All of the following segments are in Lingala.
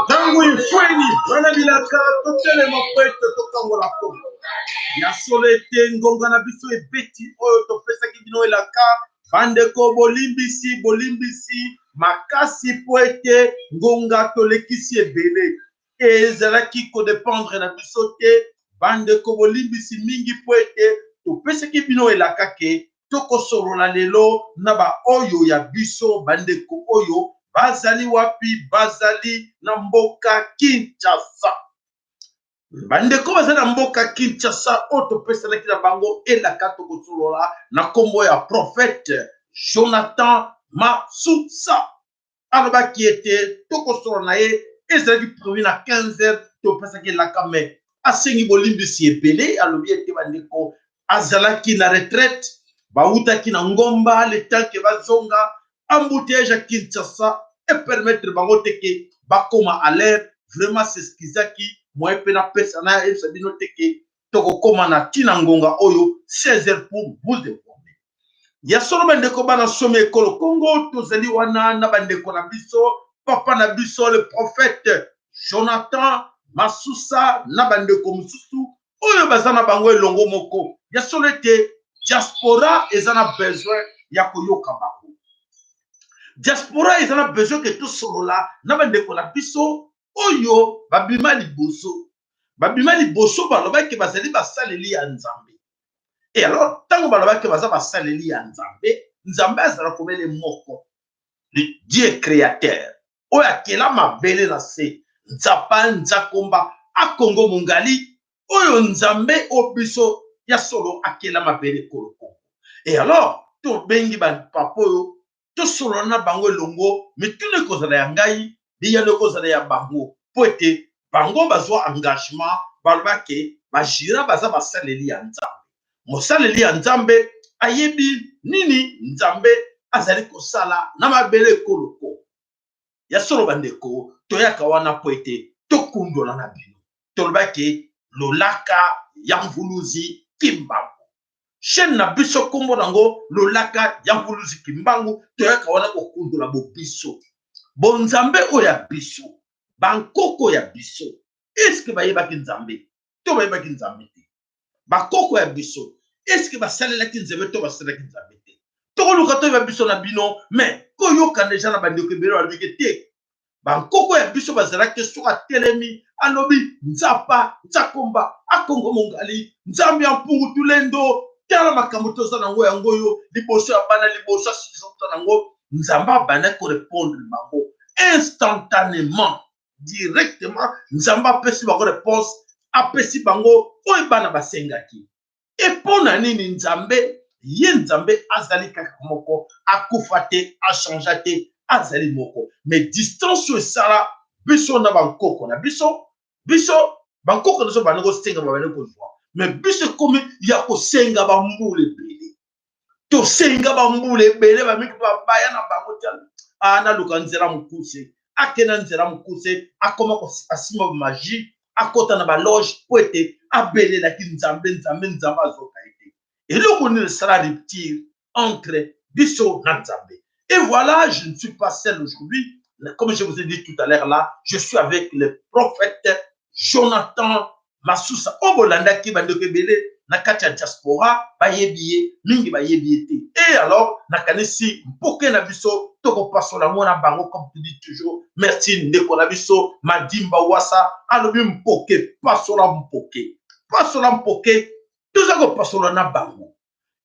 Ntango efweni bana bilaka, totelema mpo ete tokangola Kongo. Ya solo ete ngonga na biso ebeti oyo topesaki bino elaka. Bandeko, bolimbisi, bolimbisi makasi mpo ete ngonga tolekisi ebele, ezalaki kodependre na biso te. Bandeko, bolimbisi mingi mpo ete topesaki bino elaka ke tokosolola lelo na baoyo ya biso bandeko oyo bazali wapi, bazali na mboka Kinshasa. Bandeko baza na mboka Kinshasa oyo topesanaki na bango elaka tokosolola na nkombo ya prophète Jonathan Masusa. Alobaki ete tokosolola na ye, ezalaki prévu na 15 heures, topesaki elaka, mais asengi bolimbisi ebele. Alobi ete bandeko azalaki na retraite, bawutaki na ngomba, le temps ke bazonga, embouteillage ya Kinshasa epermettre bango te ke bakoma à l'heure. Vraiment s'excusaki, moyen mpe napesa na yebisa bino te ke tokokoma na ntina ngonga oyo 16 heures pour vous informer. Ya solo bandeko bana somi ekolo Congo, tozali wana na bandeko na biso, papa na biso le prophète Jonathan Masusa na bandeko mosusu oyo baza na bango elongo moko. Ya solo ete diaspora eza na besoin ya koyoka bango, diaspora eza na besoin ke tosolola na bandeko na biso oyo babima liboso. Babima liboso, balobaki bazali basaleli ya Nzambe. Et alors ntango balobaki baza basaleli ya Nzambe, Nzambe azala kobele moko, le Dieu créateur oyo akela mabele na se, Nzapa Nzakomba Akongo Mongali, oyo Nzambe oyo biso ya solo akela mabele koloko. Et alors tobengi bapapa oyo tosolola na bango elongo. Mituna ekozala ya ngai, biyano ekozala ya bango, mpo ete bango bazwa engagement, balobake bajira baza basaleli ya Nzambe. Mosaleli ya Nzambe ayebi nini Nzambe azali kosala na mabele ekoloko. Ya solo bandeko, toyaka wana mpo ete tokundola na bino. Tolobaki Lolaka ya Mvuluzi Kimbangu, chaîne na biso nkombo nango Lolaka ya Mvuluzi Kimbangu. Toyaka wana kokundola bobiso bonzambe oyo ya biso, bankoko ya biso. Eske bayebaki Nzambe to bayebaki Nzambe te? Bakoko ya biso, eske basalelaki Nzambe to basalelaki Nzambe te? Tokoluka toyeba biso na bino. Mais koyoka deja na bandeko ebele balobiki te bankoko ya biso bazalaki, soki atelemi alobi Nzapa Nzakomba Akongo Mongali, Nzambe ya mpungu tulendo, tala makambo toza nango yango oyo liboso ya bana, liboso ya situation nango, Nzambe abandaki korépondre bango instantanément, directement. Nzambe apesi bango réponse, apesi bango oyo bana basengaki. E mpo na nini Nzambe ye Nzambe azali kaka moko, akufa te, achangea te, azali moko? Mais distance oyo esala biso na bankoko na biso, biso bankoko na biso bandi kosenga, babandi kozwa, mais biso ekomi ya kosenga bambula ebele, tosenga bambula ebele, bamingi babaya na bango te. Naluka nzela mokuse, akenda nzela mokuse, akoma asimba bamagie, akota na baloge po ete abelelaki Nzambe, Nzambe, Nzambe azoka ye te. Eloko nini esala rupture entre biso na Nzambe? Et voilà, je ne suis pas seul aujourd'hui. Comme je vous ai dit tout à l'heure là, je suis avec le prophète Jonathan Masusa oyo bolandaki. Bandeko ebele na kati ya diaspora bayebi ye, mingi bayebi ye te. Et alors nakanisi mpoke na biso tokopasola yango na bango comme tu dis toujours. Merci ndeko na biso Madimba Wasa, alobi mpoke pasola, mpoke pasola, mpoke toza kopasola na bango.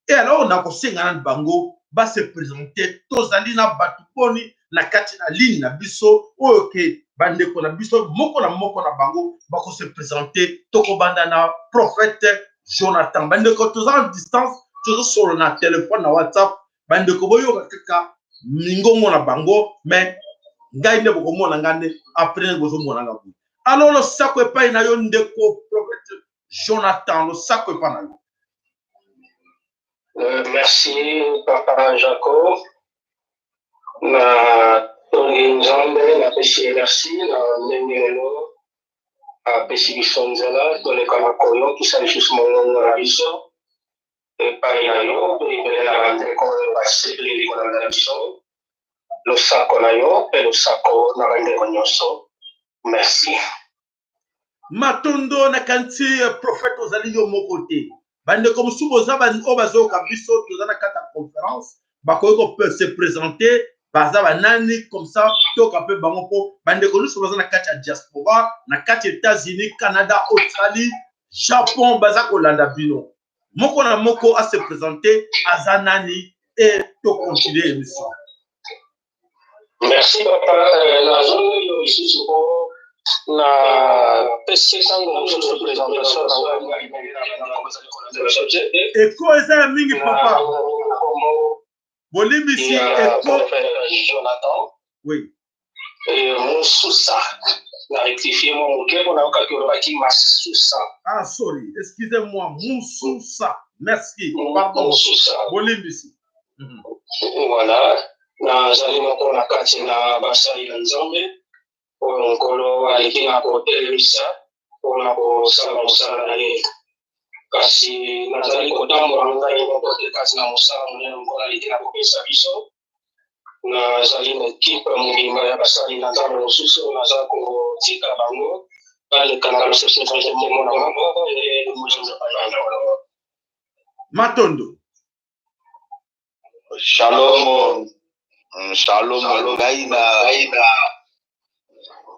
Et alors nakosenga nani bango base présenter. Tozali na bato boni na kati na ligne na biso oyo ke bandeko na biso moko na moko na bango bakose présenter? Tokobanda na prophète Jonathan. Bandeko, toza en distance, tozosolola na telefone, na WhatsApp. Bandeko boyoka kaka mingongo na bango, mais ngai nde bokomona ngai nde après bozomona nga boye. Alors losako epai na yo, ndeko prophète. Jonathan, losako epa na yo. Merci papa Jacob. Na tongi Nzambe, napesi ye merci na ndenge lelo apesi biso nzela toleka na koyokisa lisusu mongongo na biso epai na yo mpe ebele na bandeko oyo basepeli kolanda biso. Losako na yo mpe losako na bandeko nyonso. Merci. Matondo. Nakanisi prophète ozali yo moko te. Bandeko mosusu boza oyo bazoyoka biso, toza na kati ya conférence, bakoki ko se présenter, baza banani, comme ça toyoka mpe bango, mpo bandeko nyonso baza na kati ya diaspora, na kati ya États-Unis, Canada, Australie, Japon, baza kolanda bino. Moko na moko ase présenter, aza nani, e tocontinue émission. Merci papa. Nazongi yo lisusu mpo na pesi ntango mosusu présentation na ngai. Eko eza ya mingi, papa, bolimbisi, eko. Jonathan. Oui. Mosusa, na rectifie mwa moke mpo nayokaki olobaki Masusa. Ah, sorry, excusez-moi, Mususa, merci, pardon. Mosusa. Bolimbisi. Voilà, nazali moko na kati na basali ya Nzambe oyo Nkolo aleki na kotelemisa mpona kosala mosala na ye, kasi nazali kotambola ngai moko te kati na mosala monene Nkolo aleki na kopesa biso. Nazali na ekipe mobimba ya basali na Nzambe mosusu oyo naza kotika bango baleka na lisusu moko na moko. Matondo. Shalom, shalom. Ngai na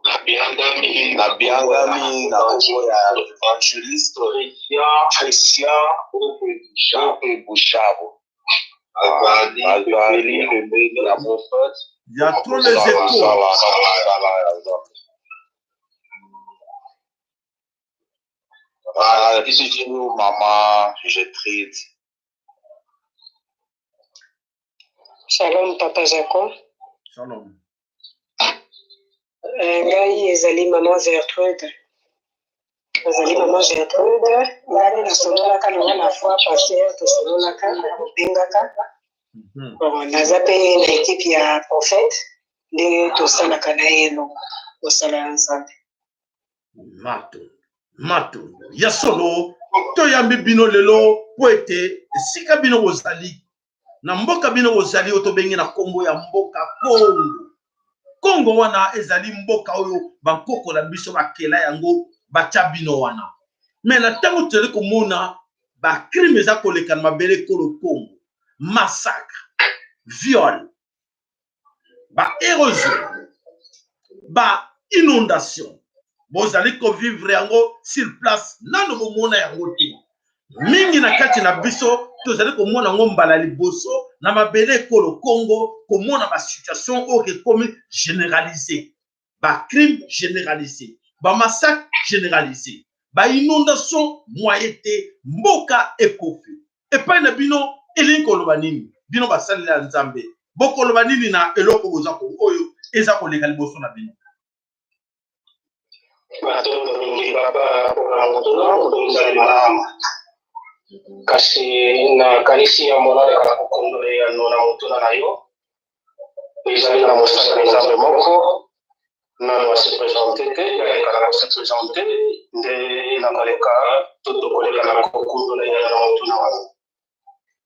nabiangami na kombo ya évangéliste Christian Ope Bushabo. Nazali pembeni ya prophète. Il y a trop les échos. Ah, bisous, maman Gertrude. Shalom, papa Jacob. Shalom. Ngai ezali mama Gertrude, ezali mama Gertrude. Ngai nasololaka nanga na fois passé, tosololaka, kobengaka. Bon, naza mpe na ekipe ya prophète, ndenge tosalaka na ye elongo kosala ya Nzambe. Matondo, matondo. Ya solo, toyambi bino lelo mpo ete esika bino bozali na mboka, bino bozali oyo tobengi na nkombo ya mboka Kongo. Kongo wana ezali mboka oyo bankoko na biso bakela yango, batya bino wana. Me na ntango tozali komona bacrime eza koleka na mabele ekolo Kongo, massacre, viol, baérosion, bainondation, bozali kovivre yango sur place. Nano bomona yango te. Mingi na kati na biso tozali komona yango mbala liboso na mabele ekolo Congo, komona basituation oyo ekomi généralisé, bacrime généralisé, bamassacre généralisé, bainondation, moyen te, mboka ekofi. Epai na bino elingi koloba nini? Bino basaleli ya Nzambe, bokoloba nini na eloko boza oyo eza koleka liboso na bino? Matondo mingi papa mpona motuna. Ezali malamu, kasi nakanisi ya monaleka na kokondola eyano na motuna na yo. Ezali na mosali na Nzambe moko nano ase présente te, aleka na kose présenter, nde nakoleka to tokoleka na kokundola eyano na motuna wana.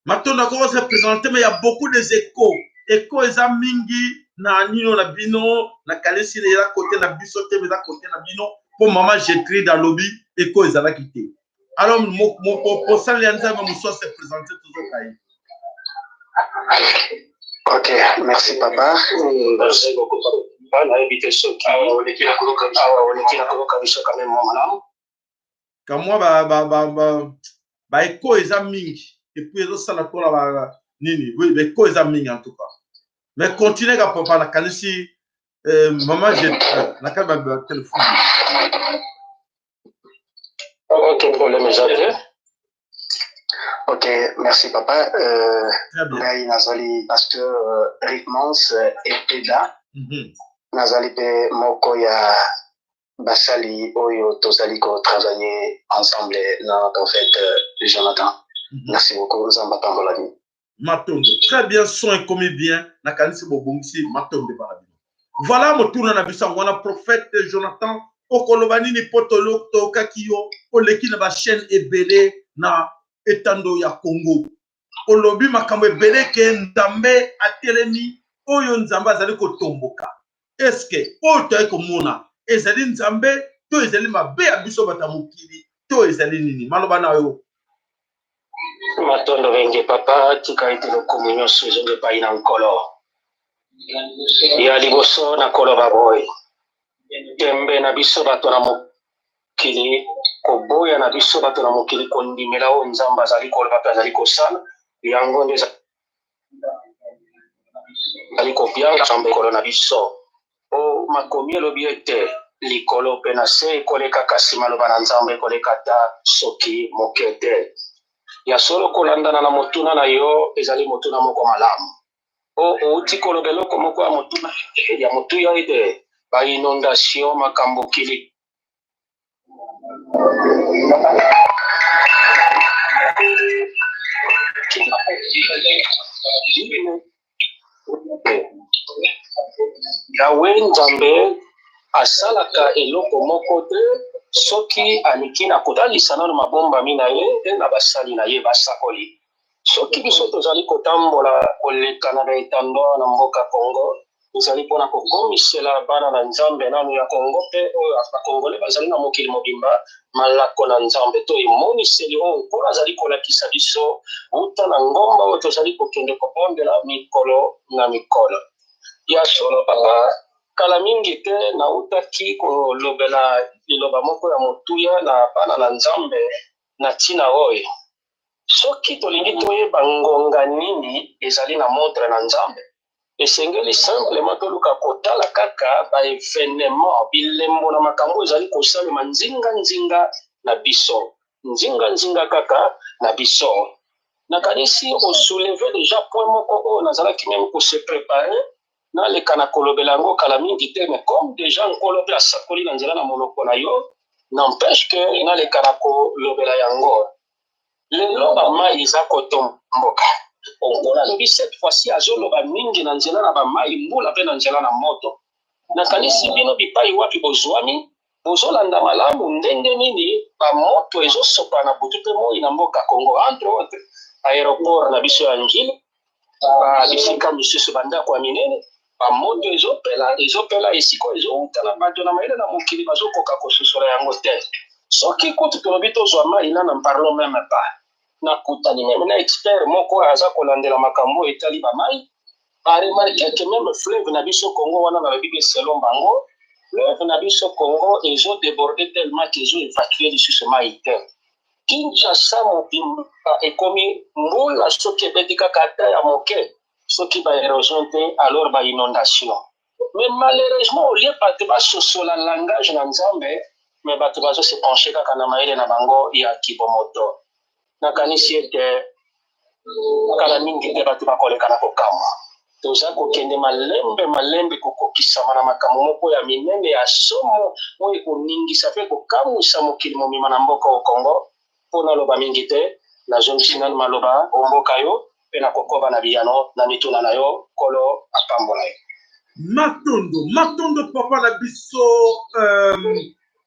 Matondo. Akoko se présenter, mais il y a beaucoup des échos. Écho eza mingi na nino na bino. Nakanisi eza kote na biso te, eza kote na bino, mpo mama Gertrude alobi écho ezalaki te. Alors mosali ya Nzambe mosusu ase présenter, tozoka ye. Ok, merci papa. Merci beaucoup papa. Nayebi te soki awa oleki na koyoka biso quand même mwa malamu. Kamwa baécho eza mingi, et puis ezosala kola ba nini. Oui, baécho eza mingi en tout cas, mais continue ka papa. Nakanisi mama na kati ba téléphone. Ok, problème eza te. Ok, merci papa. Très bien. Ngai nazali pasteur Rickmans Epeda. Nazali mpe moko ya Basali oyo tozali ko travailler ensemble na prophète Jonathan. Merci beaucoup, Nzambe apambola bino. Matondo. Très bien, son ekomi bien. Nakanisi bobongisi matondo ebala bino. Voilà motuna na biso yango wana prophète Jonathan okoloba nini mpo toyokaki yo oleki na ba chaîne ebele na etando ya Congo. Olobi makambo ebele ke Nzambe atelemi oyo Nzambe azali kotomboka. Eske oyo toyaki komona ezali Nzambe to ezali mabe ya biso bato ya mokili to ezali nini? Maloba na yo. Matondo mingi papa, tika ete lokumu nyonso ezonga epai na Nkolo. Ya liboso nakoloba boye, tembe na biso bato na mokili, koboya na biso bato na mokili kondimela oyo Nzambe azali koloba mpe azali kosala, yango nde ezali kobianga Nzambe Nkolo na biso. Po makomi elobi ete, Likolo pe na se ekoleka, kasi maloba na Nzambe ekoleka ata soki moke te. Ya solo, kolandana na motuna na yo ezali motuna moko malamu. Po outi koloba eloko moko ya motuna ete, ya motuya ete, ba inondation, makambo kili. Yawe Nzambe asalaka eloko moko te soki aleki na kotalisa nano mabombami na ye na basali na ye basakoli. Soki biso tozali kotambola koleka na baetando awa na mboka Congo, ezali mpo na kokomisela bana na Nzambe nanu ya Congo mpe oyo ba Congolais bazali na mokili mobimba malako na Nzambe to emoniseli oyo Nkolo azali kolakisa biso uta na ngomba oyo tozali kokende kobondela mikolo na mikolo. Ya solo papa, kala mingi te nautaki kolobela liloba moko ya motuya na bana na Nzambe na ntina oyo. Soki tolingi toyeba ngonga nini ezali na montre na Nzambe, esengeli simplement toluka kotala kaka ba evenements, bilembo na makambo ezali kosalema nzinga nzinga na biso, nzinga nzinga kaka na biso. Nakanisi o soulever dejà point moko oyo nazalaki meme ko se preparer naleka na kolobela yango kala mingi te, mais comme dejà Nkolo pe asakoli na nzela na monoko na yo, n'empeche que naleka na kolobela yango. Lelo ba mayi eza kotomboka. Nkolo alobi cette fois-ci azoloba mingi na nzela na ba mayi, mbula pe na nzela na moto. Nakanisi bino bipayi wapi bozwami, bozolanda malamu ndenge nini ba moto ezosopana butu pe moyi na mboka Congo, entre autres aeroport na biso ya Ndjili, ba bisika misusu, ba ndako ya minene, ba moto ezopela, ezopela esika oyo ezowuta na bato na mayele na mokili bazokoka kososola yango te. Soki kutu tolobi tozwa mayi na n'en parlons meme pas. Nakutani meme na expert moko oyo aza kolandela makambo oyo etali ba mayi, a remarquer que meme fleuve na biso Congo wana nalobi be selon bango, fleuve na biso Congo ezo deborder tellement que ezo evacuer lisusu mayi te. Kinshasa mobimba ekomi mbula soki ebeti kaka ata ya moke, soki ba erosion te alors ba inondation. Mais malheureusement au lieu bato basosola langage na Nzambe, mais bato bazo se pencher kaka na mayele na bango ya kibomoto. Nakanisi ete kala mingi te bato bakoleka na kokamwa. Toza kokende malembe malembe kokokisama na makambo moko ya minene ya somo oyo ekoningisa mpe kokamwisa mokili mobimba na mboka oyo Congo. Mpo naloba mingi te, nazongisi nanu maloba o mboka yo mpe nakokoba na biyano na mituna na yo. Nkolo apambola yo. Matondo, matondo papa na biso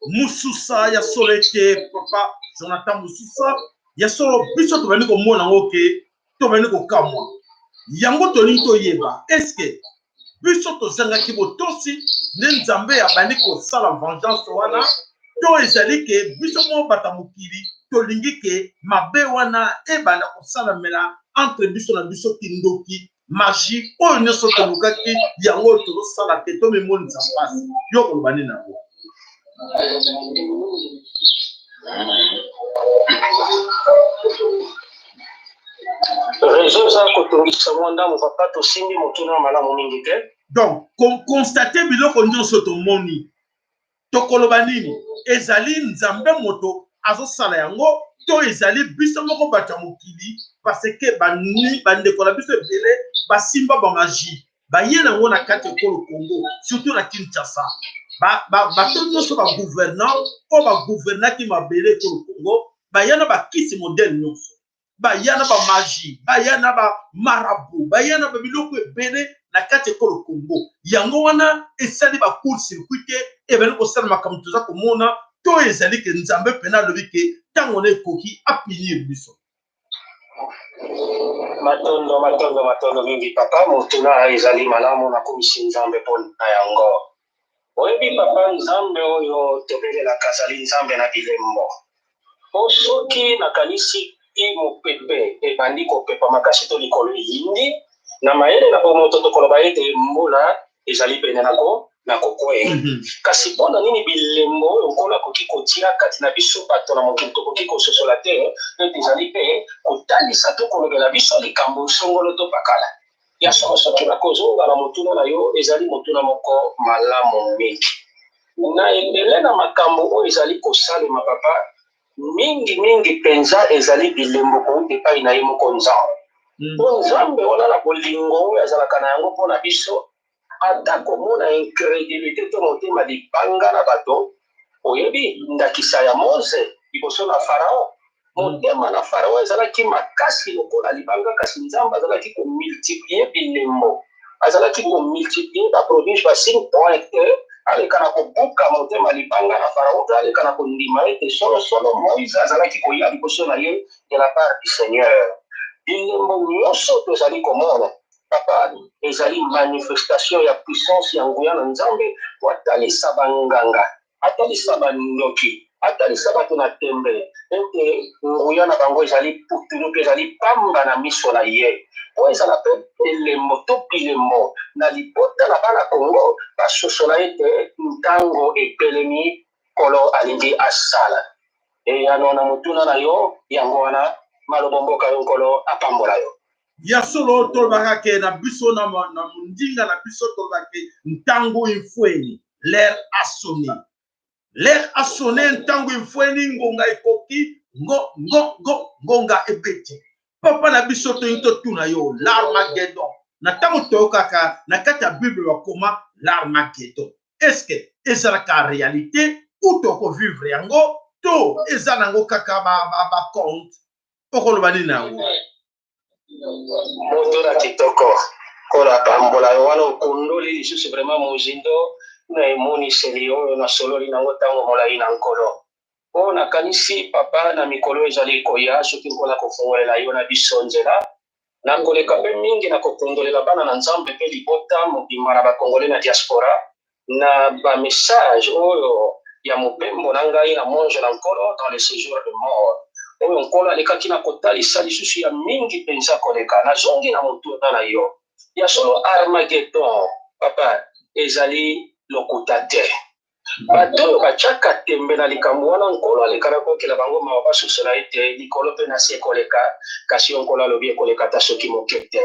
Mususa ya solo ete papa Jonathan Mususa ya solo biso tobandi komona yango ke tobandi kokamwa yango tolingi toyeba eske biso tozangaki botosi nde Nzambe abandi kosala vengeance wana to ezali ke biso moko bato ya mokili tolingi ke mabe wana ebanda kosalamela entre biso na biso kindoki magie oyo nyonso tolukaki yango oyo tozosala te tomimonisa mpasi yo koloba nini yango? Réseau eza kotungisa mwa ndambo papa, tosimbi motuna malamu mingi te. Donc constate biloko nyonso tomoni, tokoloba nini? Ezali Nzambe moto azosala yango to ezali biso moko bato ya mokili? Parce que bandeko na biso ebele basimba ba magie baye nango na kati ekolo Congo, surtout na Kinshasa. Bato nyonso bagouvernant oyo bagouvernaki mabele ekolo Congo baya na bakisi modele nyonso, baya na bamagie, baya na bamarabout, baya na babiloko ebele na kati ekolo Congo. Yango wana esali bacourt circuit te, ebandi kosala makambo toza komona. To ezali ke Nzambe mpena alobi ke ntango na ekoki apunir biso? Matondo, matondo, matondo mingi, papa. Motuna ezali malamu, nakomisi Nzambe mpo na yango. Oyebi, papa, Nzambe oyo tobelelaka azali Nzambe na bilembo. Po soki nakanisi mopepe ebandi kopepa makasi to likolo eyindi, na mayele na bomoto tokoloba ete mbula ezali pene na kokwea. Kasi mpo na nini bilembo oyo Nkolo akoki kotia kati na biso bato na mokili tokoki kososola te ete ezali mpe kotalisa to kolobela biso likambo songolo to pakala? Ya solo, soki nakozonga na motuna na yo, ezali motuna moko malamu mingi. Na ebele na makambo oyo ezali kosalema, papa, mingimingi mpenza ezali bilembo kouta epai na ye moko Nzambe. Mpo Nzambe wana na bolingo oyo azalaka na yango mpo na biso, ata komona incrédulité to motema libanga na bato. Oyebi ndakisa ya Mose liboso na Farao. Motema na Farao ezalaki makasi lokola libanga, kasi Nzambe azalaki komultiplier bilembo, azalaki komultiplier baprodige, basigne, po ete aleka na kobuka motema libanga na Farao mpe aleka na kondima ete solosolo Moïse azalaki koya liboso na ye de la part du Seigneur. Bilembo nyonso tozali komona, papa, ezali manifestation ya puissance ya nguya na Nzambe, po atalisa banganga, atalisa bandoki, atalisa bato na tembe ete nguya na bango ezali putulu mpe ezali pamba na miso na ye, po ezala mpe elembo to bilembo na libota na bana Kongo, basosola ete ntango epelemi, Nkolo alingi asala. Eyano na motuna na yo yango wana. Maloba mboka yo, Nkolo apambola yo. Ya solo, tolobaka ke na biso na mondinga na biso, tolobaka ke ntango ifweni, l'heure a sonné, l'heure a sonné, ntango ifweni, ngonga ekoki, ngo ngo ngo ngonga ebeti. Papa na biso, toyini totuna yo, l'Armageddon, na ntango toyokaka na kati ya Bible bakoma l'Armageddon, est-ce ezalaka réalité ou tokovivre yango, to eza nango kaka baconte? Okoloba nini na yango? Motuna kitoko, Nkolo apambola yo. Wana okundoli lisusu vraiment mozindo na emoniseli oyo nasololi nango ntango molai na Nkolo. Oyo nakanisi, papa, na mikolo ezali koya, soki Nkolo akofungolela yo na biso nzela, na koleka mpe mingi na kokundolela bana na Nzambe mpe libota mobimba na bakongole na diaspora na bamessage oyo ya mobembo na ngai na monge na Nkolo dans le séjour de mort, oyo Nkolo alekaki na kotalisa lisusu ya mingi mpenza koleka. Nazongi na motuna na yo. Ya solo, Armageddon, papa, ezali lokuta te. Bato oyo batiaka tembe na likambo wana, Nkolo aleka na kokela bango mawa, basosola ete likolo mpe na se ekoleka, kasi yo Nkolo alobi ekoleka ata soki moke te.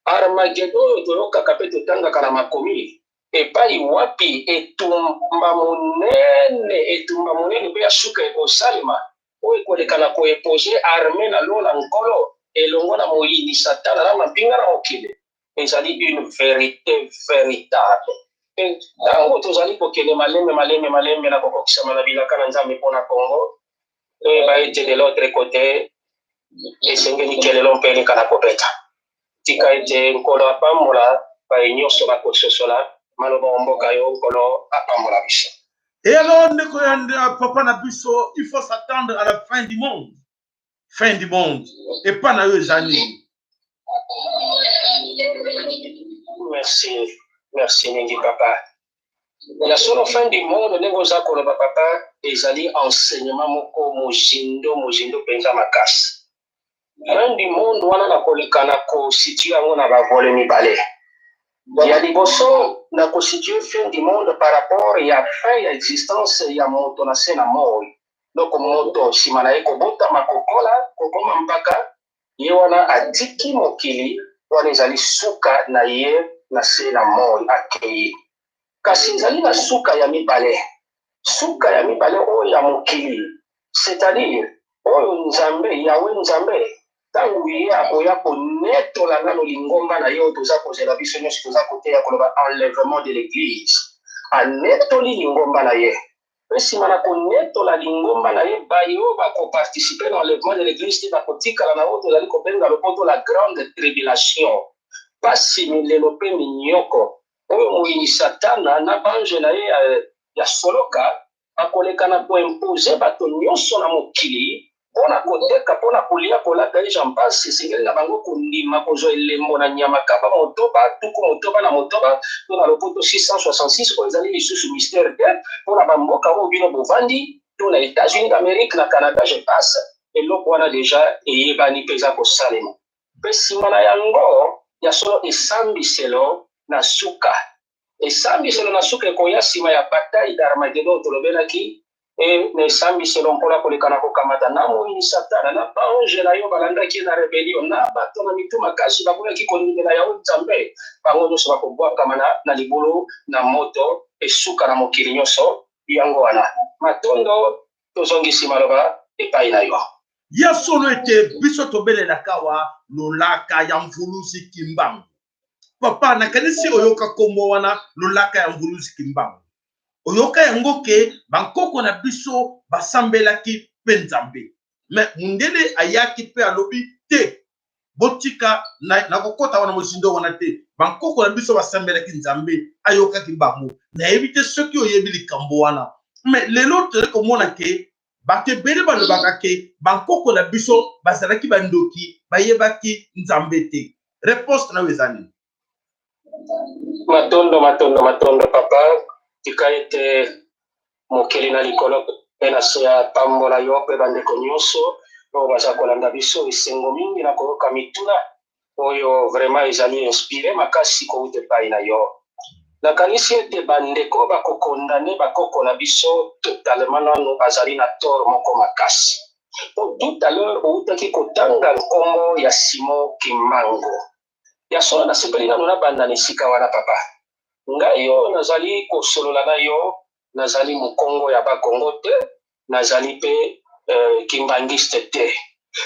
Armageddon oyo toyokaka mpe totangaka na makomi, epai wapi etumba monene, etumba monene mpe ya suka ekosalema, oyo ekoleka na koopposer arme na lola Nkolo elongo na moyini Satana na mampinga na mokili, ezali une vérité véritable. Mpe ntango tozali kokende malembe malembe malembe na kokokisama na bilaka na Nzambe mpona Congo, toyeba ete de l'autre côté esengeli kelelo mpe eleka na kobeta. Tika ete Nkolo apambola baye nyonso bakososola maloba ya mboka yo. Nkolo apambola biso. Et alors, ndeko ya papa na biso, il faut s'attendre à la fin du monde. Fin du monde epa na yo eza nini? Merci, merci mingi, papa. Ya solo, fin du monde, ndenge oza koloba, papa, ezali enseignement moko mozindo, mozindo mpenza makasi. Fin du monde wana, na koleka na kosituer yango na bavolets mibale. Ya liboso, na kosituer fin du monde par rapport ya fin ya existence ya moto na se na moi. Donc moto, nsima na ye kobotama, kokola, kokoma mpaka ye wana atiki mokili, wana ezali suka na ye na se na moi, akei. Kasi ezali na suka ya mibale, suka ya mibale oyo ya mokili, c'est-à-dire oyo Nzambe Yawe, Nzambe, ntango ye akoya konetola nano lingomba na ye oyo toza kozela biso nyonso, toza koteya koloba enlèvement de l'Église. Anetoli lingomba na ye. Mpe nsima na konetola lingomba na ye, baye oyo bakoparticipe na enlèvement de l'Eglise te bakotikala na oyo tozali kobenga lopoto la grande tribulation, mpasi, milelo mpe minyoko, oyo moyini Satana na banje na ye ya soloka bakoleka na koimpose bato nyonso na mokili mpo na koteka, mpo na kolia, kolata ye, j'en passe. Esengeli na bango kondima kozwa elembo na nyama 666, to na lopoto 666, oyo ezali lisusu mystère te mpo na bamboka oyo bino bovandi, to na États-Unis d'Amérique, na Canada, je passe. Eloko wana deja eyebani mpe eza kosalema. Mpe nsima na yango, ya solo, esambiselo na suka. Esambiselo na suka ekoya nsima ya bataille d'Armagedon tolobelaki. E na esambiselo, Nkolo akoleka na kokamata na moyini Satana na baange na yo balandaki ye na rebellion, na bato na mitu makasi baboyaki kondimela Yawe Nzambe. Bango nyonso bakobwakama na libulu na moto, esuka na mokili nyonso. Yango wana, matondo, tozongisi maloba epai na yo. Ya solo ete biso tobelelaka awa lolaka ya Mvuluzi Kimbangu. Papa, nakanisi oyoka nkombo wana, lolaka ya Mvuluzi Kimbangu. Oyoka yango ke bankoko na biso basambelaki mpe Nzambe. Me mundele ayaki mpe alobi te, botika nakokɔta wana mozindo wana te. Bankoko na biso basambelaki Nzambe, ayokaki bango. Nayebi te soki oyebi likambo wana. Me lelo tozali komona ke bato ebele balobaka ke bankoko na biso bazalaki bandoki, bayebaki Nzambe te. Réponse na yo eza nini? Matondo, matondo, matondo, papa. Tika ete mokili na likolo mpe na se ya pambola yo mpe bandeko nyonso oyo baza kolanda biso. Esengo mingi na koyoka mituna oyo, vraiment ezali inspiré makasi kouta epai na yo. Nakanisi ete bandeko bakokondane bakoko na biso totalement nano bazali na tort moko makasi, po tout à l'heure outaki kotanga nkombo ya Simon Kimbangu. Ya solo, nasepeli nano nabanda na esika wana, papa. Ngai oyo nazali kosolola na yo, nazali mokongo ya Bakongo te, nazali mpe kimbangiste te.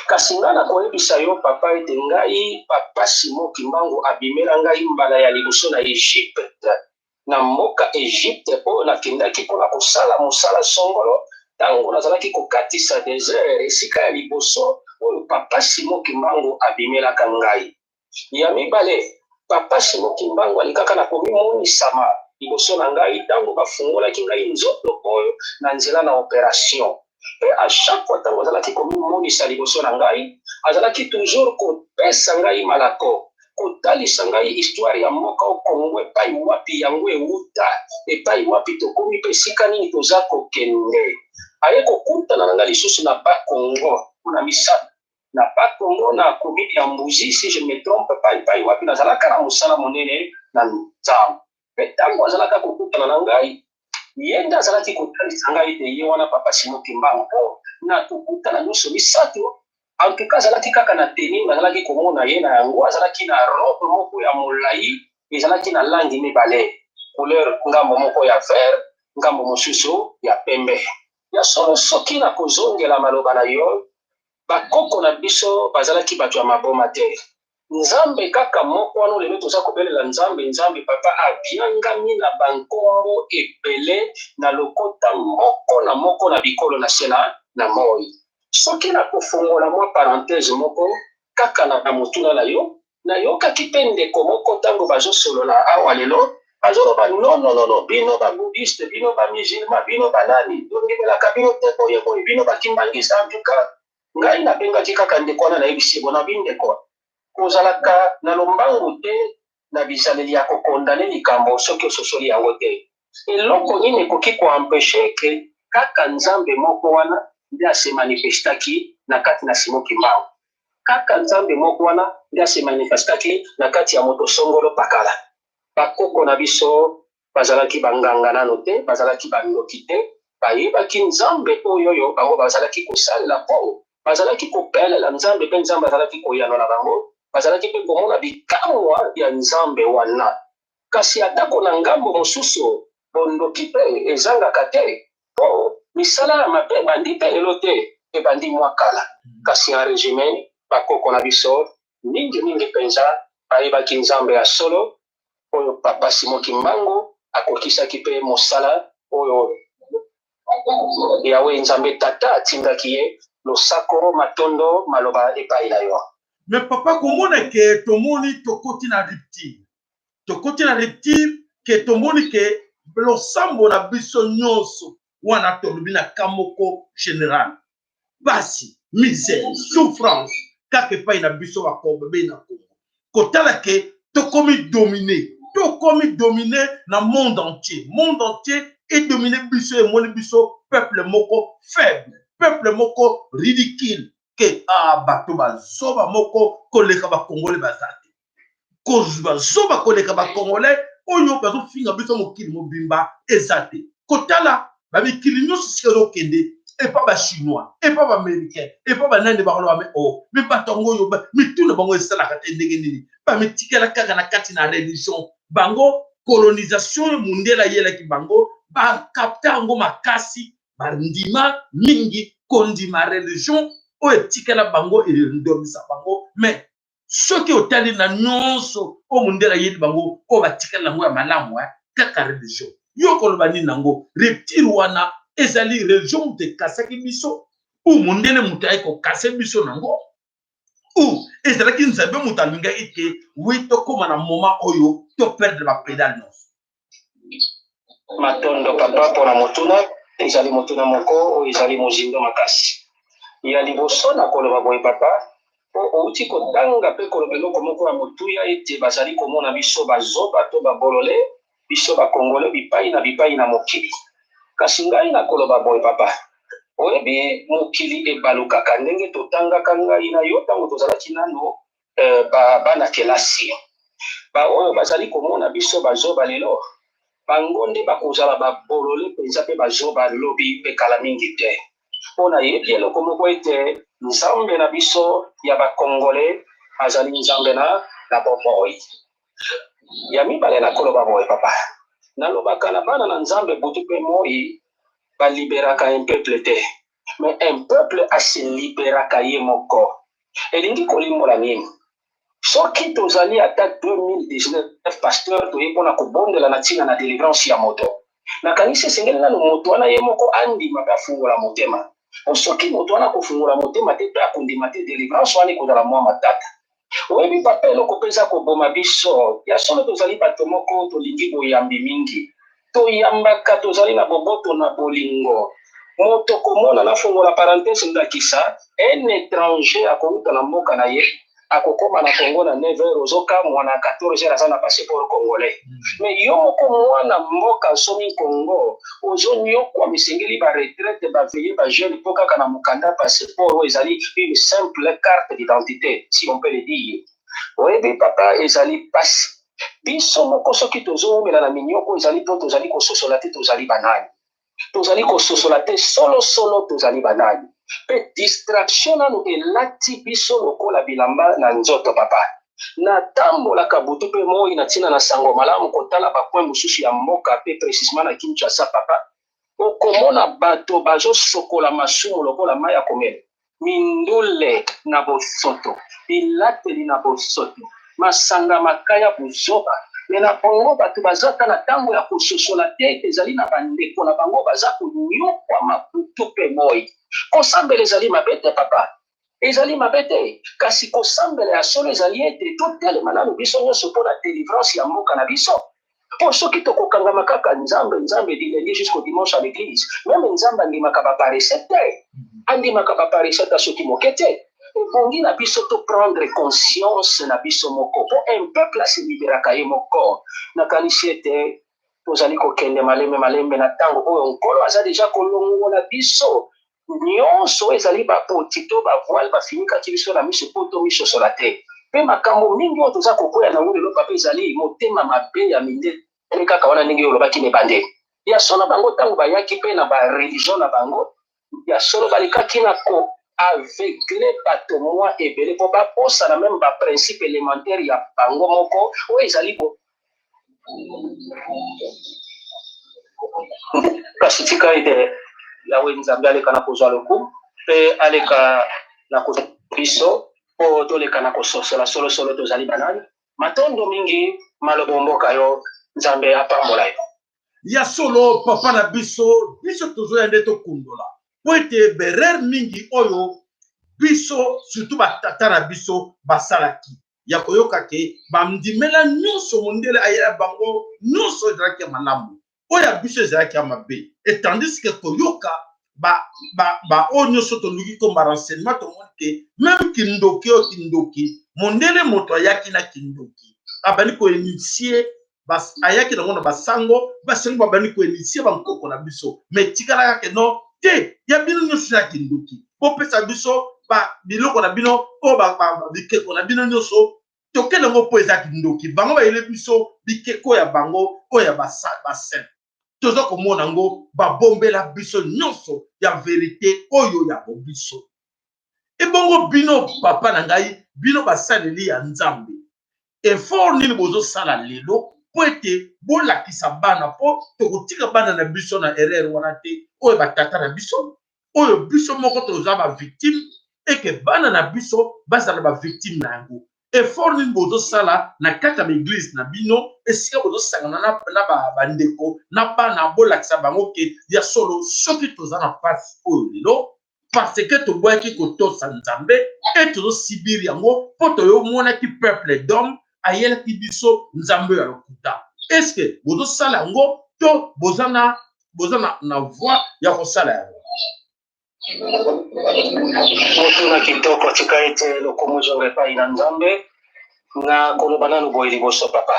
Kasi ngai nakoyebisa yo, papa, ete ngai, papa Simon Kimbangu abimela ngai mbala ya liboso na Egypte, na mboka Egypte oyo nakendaki mpona kosala mosala songolo. Ntango nazalaki kokatisa desert, esika ya liboso oyo papa Simon Kimbangu abimelaka ngai. Ya mibale, papa Simon Kimbangu alekaka na komimonisama liboso na ngai ntango bafungolaki ngai nzoto oyo na nzela na opération. Mpe à chaque fois ntango azalaki komimonisa liboso na ngai, azalaki toujours kopesa ngai malako, kotalisa ngai histoire ya mboka o Kongo, epai wapi yango ewuta, epai wapi tokomi mpe esika nini toza kokende. Aye kokutana na ngai lisusu na Bakongo mpona misato, na Bakongo, na commune ya Mbuzi, si je ne me trompe pas, epai wapi nazalaka na mosala monene na Nzambe. Mpe ntango azalaka kokutana na ngai, ye nde azalaki kotalisa ngai ete ye wana papa Simon Kimbangu. Mpo na kokutana nyonso misato, en tout cas, azalaki kaka na tenue nazalaki komona ye na yango. Azalaki na robe moko ya molai, ezalaki na langi mibale, couleur, ngambo moko ya vert, ngambo mosusu ya pembe. Ya solo, soki na kozongela maloba na yo, bakoko na biso bazalaki bato ya maboma te. Nzambe kaka moko wana lelo toza kobelela Nzambe, Nzambe, papa, abiangami na bankombo ebele na lokota moko na moko na bikolo na se na moi. Soki na kofongola mwa parenthèse moko kaka na motuna na yo, nayokaki mpe ndeko moko ntango bazosolola awa lelo, bazoloba: "Non, non, non, non, bino babouddhiste, bino bamusulman, bino banani, tondimelaka bino te, boye boye, bino bakimbangiste." En tout cas, ngai nabengaki kaka ndeko wana, nayebisi bona bindeko kozalaka na lombangu te na bizaleli ya kokondane likambo soki ososoli yango te. Eloko nini ekoki koempêcher ke kaka Nzambe moko wana nde ase manifestaki na kati na Simon Kimbangu, kaka Nzambe moko wana nde ase manifestaki na kati ya moto songolo pakala? Bakoko na biso bazalaki banganga nano te, bazalaki bandoki te. Bayebaki Nzambe oyo oyo bango bazalaki kosalela, mpo bazalaki kobelela Nzambe mpe Nzambe azalaki koyanola na bango. Bazalaki mpe komona bikamwa ya Nzambe wana. Kasi atako na ngambo mosusu, bondoki mpe ezangaka te, mpo misala ya mabe ebandi mpe lelo te, ebandi mwa kala. Kasi en résumé, bakoko na biso mingimingi mpenza bayebaki Nzambe ya solo oyo papa Simon Kimbangu. Akokisaki mpe mosala oyo Yawe Nzambe Tata atindaki ye. Losako, matondo, maloba epai na yo. Mais papa, komona ke tomoni tokoti na rupture, tokoti na rupture, ke tomoni ke losambo na biso nyonso wana tolobi na ka moko général, pasi, misère, souffrance kaka epai na biso bakobe na Kongo. Kotala ke tokomi dominé, tokomi dominé na monde entier, monde entier edomine biso, emoni biso peuple moko faible, peuple moko ridicule, ke ah, bato bazoba moko koleka bakongole baza te, kozwa zoba koleka bakongolais oyo bazofinga biso mokili mobimba eza te. Kotala bamikili nyonso sika ezokende, epa bachinois, epa baaméricain, epa banani, bakoloba: "Me o me bato yango oyo mitu na bango esalaka te, ndenge nini bamitikela kaka na kati na religion?" Bango colonisation mundele ayelaki bango, bakapta yango makasi, bandima mingi kondima religion oyo etikela bango, endomisa bango. Mais soki otali na nyonso oyo mondele ayeli bango, oyo batikali yango ya malamu, kaka religion. Yo koloba nini nango? Rupture wana ezali religion moto ekasaki biso, ou mondele moto aye kokase biso nango, ou ezalaki Nzambe moto alingaki ke wi tokóma na moment oyo toperdre bapédale nyonso? Matondo papa mpona motuna. Ezali motuna moko oyo ezali mozindo makasi. Ya liboso na koloba boye papa, mpo outi kotanga mpe koloba eloko moko ya motuya ete bazali komona biso bazoba to babolole, biso bakongole bipai na bipai na mokili. Kasi ngai na koloba boye papa, oyebi mokili ebalukaka. Ndenge totangaka ngai na yo ntango tozalaki nano bana kelasi, baoyo bazali komona biso bazoba lelo, bango nde bakozala babolole mpenza mpe bazoba lobi mpe kala mingi te. Mpo nayebi eloko moko ete Nzambe na biso ya bakongole azali Nzambe na bomoi. Ya mibale na koloba boye papa, nalobaka na bana na Nzambe butu mpe moi: baliberaka un peuple te, mais un peuple aseliberaka ye moko. Elingi kolimbola nini? Soki tozali ata 2019 pasteur, toye mpona kobondela na ntina na délivrance ya moto, nakanisi esengeli nano moto wana ye moko andima mpe afungola motema. Po soki moto wana akofungola motema te mpe akondima te, délivrance wana ekozala mwa matata. Oyebi papa, eloko mpenza koboma biso, ya solo tozali bato moko tolingi boyambi mingi, toyambaka, tozali na boboto na bolingo. Moto komona, nafungola parenthèse, ndakisa un étranger akouta na mboka na ye, akokóma na Congo na 9 heures, ozokamwa, na 14 heures aza na passeport congolais. Mais yo moko mwana mboka asomi Congo, ozonyokwa, misengeli baretraite, baveillées, bajeûnes, mpo kaka na mokanda passeport oyo ezali une simple carte d'identité, si on peut le dire. Oyebi papa, ezali pasi. Biso moko soki tozowumela na minyoko, ezali mpo tozali kososola te tozali banani, tozali kososola te solosolo tozali banani. Mpe distraction nanu elati biso lokola bilamba na nzoto. Papa, natambolaka butu mpe moi na ntina na sango malamu, kotala bacoin mosusu ya mboka mpe précisement na Kinshasa. Papa, okomona bato bazosokola masumu lokola mai ya komela, mindule na bosoto, bilateli na bosoto, masanga, makaya, buzoba. Me na Kongo bato baza ta na ntango ya kososola te ete ezali na bandeko na bango baza konyokwama butu mpe moi. Kosambela ezali mabe te papa, ezali mabe te. Kasi kosambela ya solo ezali ete totelema nano biso nyonso mpo na délivrance ya mboka na biso. Mpo soki tokokangama kaka Nzambe, Nzambe, du lundi jusqu'au dimanche à l'église, même Nzambe andimaka baparesse te, andimaka baparesse ata soki moke te. Ebongi na biso toprendre conscience na biso moko, mpo un peuple aseliberaka ye moko. Nakanisi ete tozali kokende malembe malembe na ntango oyo Nkolo aza déjà kolongola biso nyonso ezali bapoti to bavoile bafinikaki biso na miso mpo tomisosola te. Mpe makambo mingi oyo toza kokwea nango lelo papa, ezali motema mabe ya mindele kaka wana. Ndenge olobaki na ebandeli, ya solo, bango ntango bayaki mpe na bareligion na bango, ya solo balekaki na koaveugler bato mwa ebele mpo babosana même baprincipe élémentaire ya bango moko oyo ezali bo. Kasi tika ete Yawe Nzambe aleka na kozwa lokumu mpe aleka na kozwa biso mpo toleka na kososola solosolo tozali banani. Matondo mingi, malobo mboka yo, Nzambe apambola yo. Ya solo, papa na biso, biso tozoya nde tokundola mpo ete berere mingi oyo biso, surtout batata na biso, basalaki ya koyoka ke bandimela nyonso mondele ayela bango nyonso ezalaki ya malamu, oyo ya biso ezalaki ya mabe. Et tandis que koyoka ba oyo nyonso toluki komba renseignement, tomoni ke même kindoki oyo, kindoki mondele moto ayaki na kindoki, abandi koinitier, ayaki nango na basango. Basango babandi koinitier bankoko na biso, mais tikalaka ke non te, ya bino nyonso ya kindoki, bopesa biso biloko na bino oyo, bikeko na bino nyonso, tokende yango mpo eza kindoki. Bango bayele biso bikeko ya bango oyo ya basaint, toza komona yango, babombela biso nyonso ya vérité oyo ya bobiso. Ebongo bino, papa na ngai, bino basaleli ya Nzambe, effort nini bozosala lelo mpo ete bolakisa bana, mpo tokotika bana na biso na erreur wana te oyo batata na biso, oyo biso moko toza bavictime, eke bana na biso bazala bavictime na yango? Effort nini bozosala na kati ya baeglise na bino, esika bozosangana na bandeko na bana, bolakisa bango ke ya solo, soki toza na mpasi oyo lelo, parce que toboyaki kotosa Nzambe e tozosubir yango, mpo toyomonaki peuple d'homme ayelaki biso Nzambe ya lokuta? Est-ce bozosala yango to boza na voie ya kosala yango? Motuna kitoko. Tika ete lokumu ezonga epai na Nzambe. Na koloba nanu boye liboso, papa,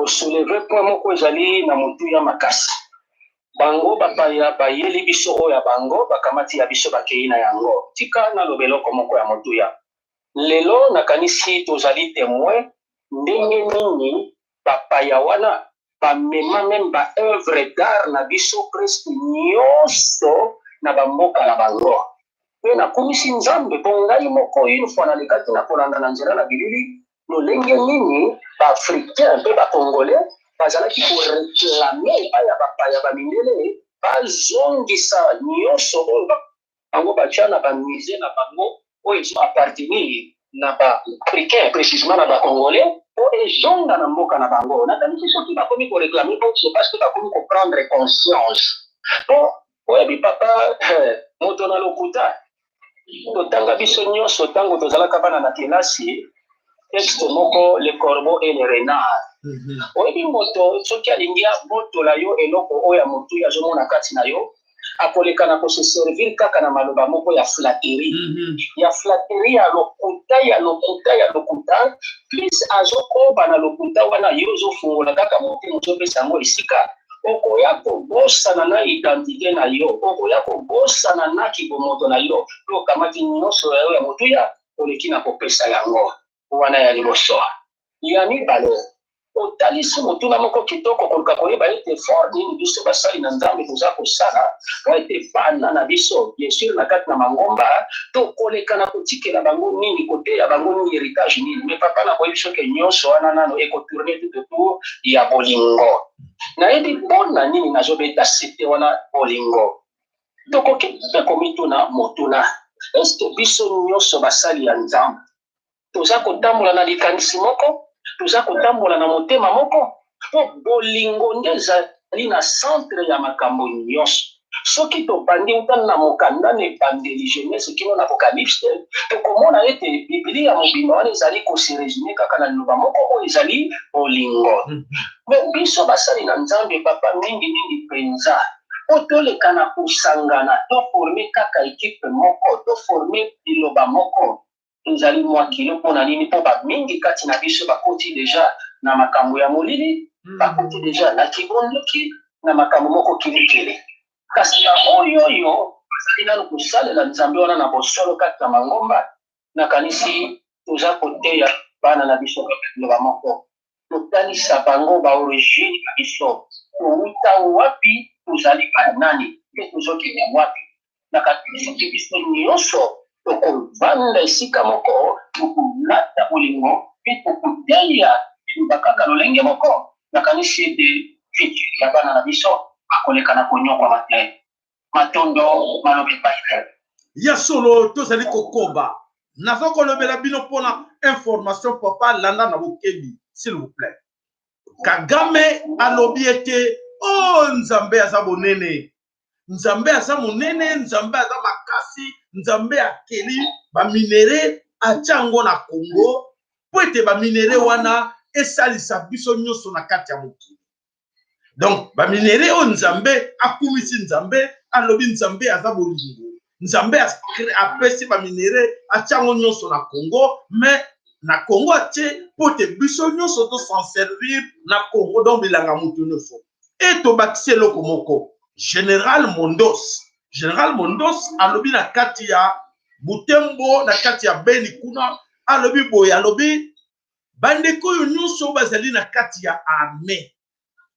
osoulever point moko ezali na motuya makasi. Bango bapaya bayeli biso oyo ya bango, bakamati ya biso, bakei na yango. Tika naloba eloko moko ya motuya. Lelo nakanisi tozali témoin ndenge nini bapaya wana bamema même baœuvre d'art na biso presque nyonso na bamboka na bango. Mpe nakumisi Nzambe mpo ngai moko, une fois nalekaki na kolanda na nzela na bilili lolenge nini baafricain mpe bacongolais bazalaki koréclamer epai ya bapaya bamindele bazongisa nyonso oyo bango batya na bamusée na bango, oyo ezo appartenir na baafricain, précisement na bacongolais, po ezonga na mboka na bango. Nakanisi soki bakomi koréclamer po, c'est parce que bakomi koprendre conscience. Po oyebi, papa, moto na lokuta, totanga biso nyonso ntango tozalaka bana na kelasi texte moko, Le corbeau et le renard. Oyebi, moto soki alingi abotola yo eloko oyo ya motuya azomona kati na yo, akoleka na kose servir kaka na maloba moko ya flatterie, ya flatterie, ya lokuta, ya lokuta, ya lokuta. Plus azokoba na lokuta wana, yo ozofungola kaka motema, ozopesa yango esika. Okoya kobosana na identité na yo, okoya kobosana na kibomoto na yo, mpe okamati nyonso ya yo ya motuya, oleki na kopesa yango. Wana ya liboso. Ya mibale, otalisi motuna moko kitoko, koluka koyeba ete effort nini biso basali na Nzambe toza kosala po ete bana na biso, bien sûr na kati na mangomba, tokoleka na kotikela bango nini, koteya bango nini, héritage nini. Mais papa, na koyebi soki nyonso wana nano ekotourner tout autour ya bolingo. Nayebi mpona nini nazobeta sete wana, bolingo. Tokoki mpe komituna motuna: eske biso nyonso basali ya Nzambe toza kotambola na likanisi moko, toza kotambola na motema moko? Mpo bolingo nde ezali na centre ya makambo nyonso. Soki tobandi uta na mokanda na Ebandeli, Genèse, kino na Apocalypse, tokomona ete Biblia mobimba wana ezali kose résumer kaka na liloba moko oyo ezali bolingo. Mais biso basali na Nzambe, papa, mingimingi mpenza po toleka na kosangana, toformer kaka équipe moko, toformer liloba moko, ezali mwa kilo. Mpona nini? Mpo bamingi kati na biso bakoti déjà na makambo ya molili, bakoti déjà na kibondoki, na makambo moko kilikili. Kasi na oyo oyo bazali nanu kosalela Nzambe wana na bosolo kati na mangomba, nakanisi toza koteya bana na biso liloba moko, totalisa bango baorigine na biso, touta wapi, tozali banani mpe tozokende wapi. Nakanisi soki biso nyonso tokovanda esika moko, tokolata bolingo mpe tokoteya liloba kaka lolenge moko, nakanisi ete futur ya bana na biso akoleka na konyokwama te. Matondo, malobi epai. Ya solo, tozali kokoba. Naza kolobela bino mpona information. Papa, landa na bokebi, s'il vous plaît. Kagame alobi ete o oh, Nzambe aza bonene, Nzambe aza monene, Nzambe aza makasi, Nzambe akeli baminere atia yango na Congo mpo ete baminere wana esalisa biso nyonso na kati ya mokili. Donc baminere oyo Nzambe akumisi, Nzambe alobi Nzambe aza bolingo, Nzambe apesi baminere atia yango nyonso na Congo, mais na Congo atie mpo te biso nyonso to s'en servir na Congo, donc bilanga moto nyonso. E tobakisi eloko moko, General Mondos, General Mondos alobi na kati ya Butembo, na kati ya Beni kuna, alobi boye, alobi bandeko oyo nyonso bazali na kati ya armée,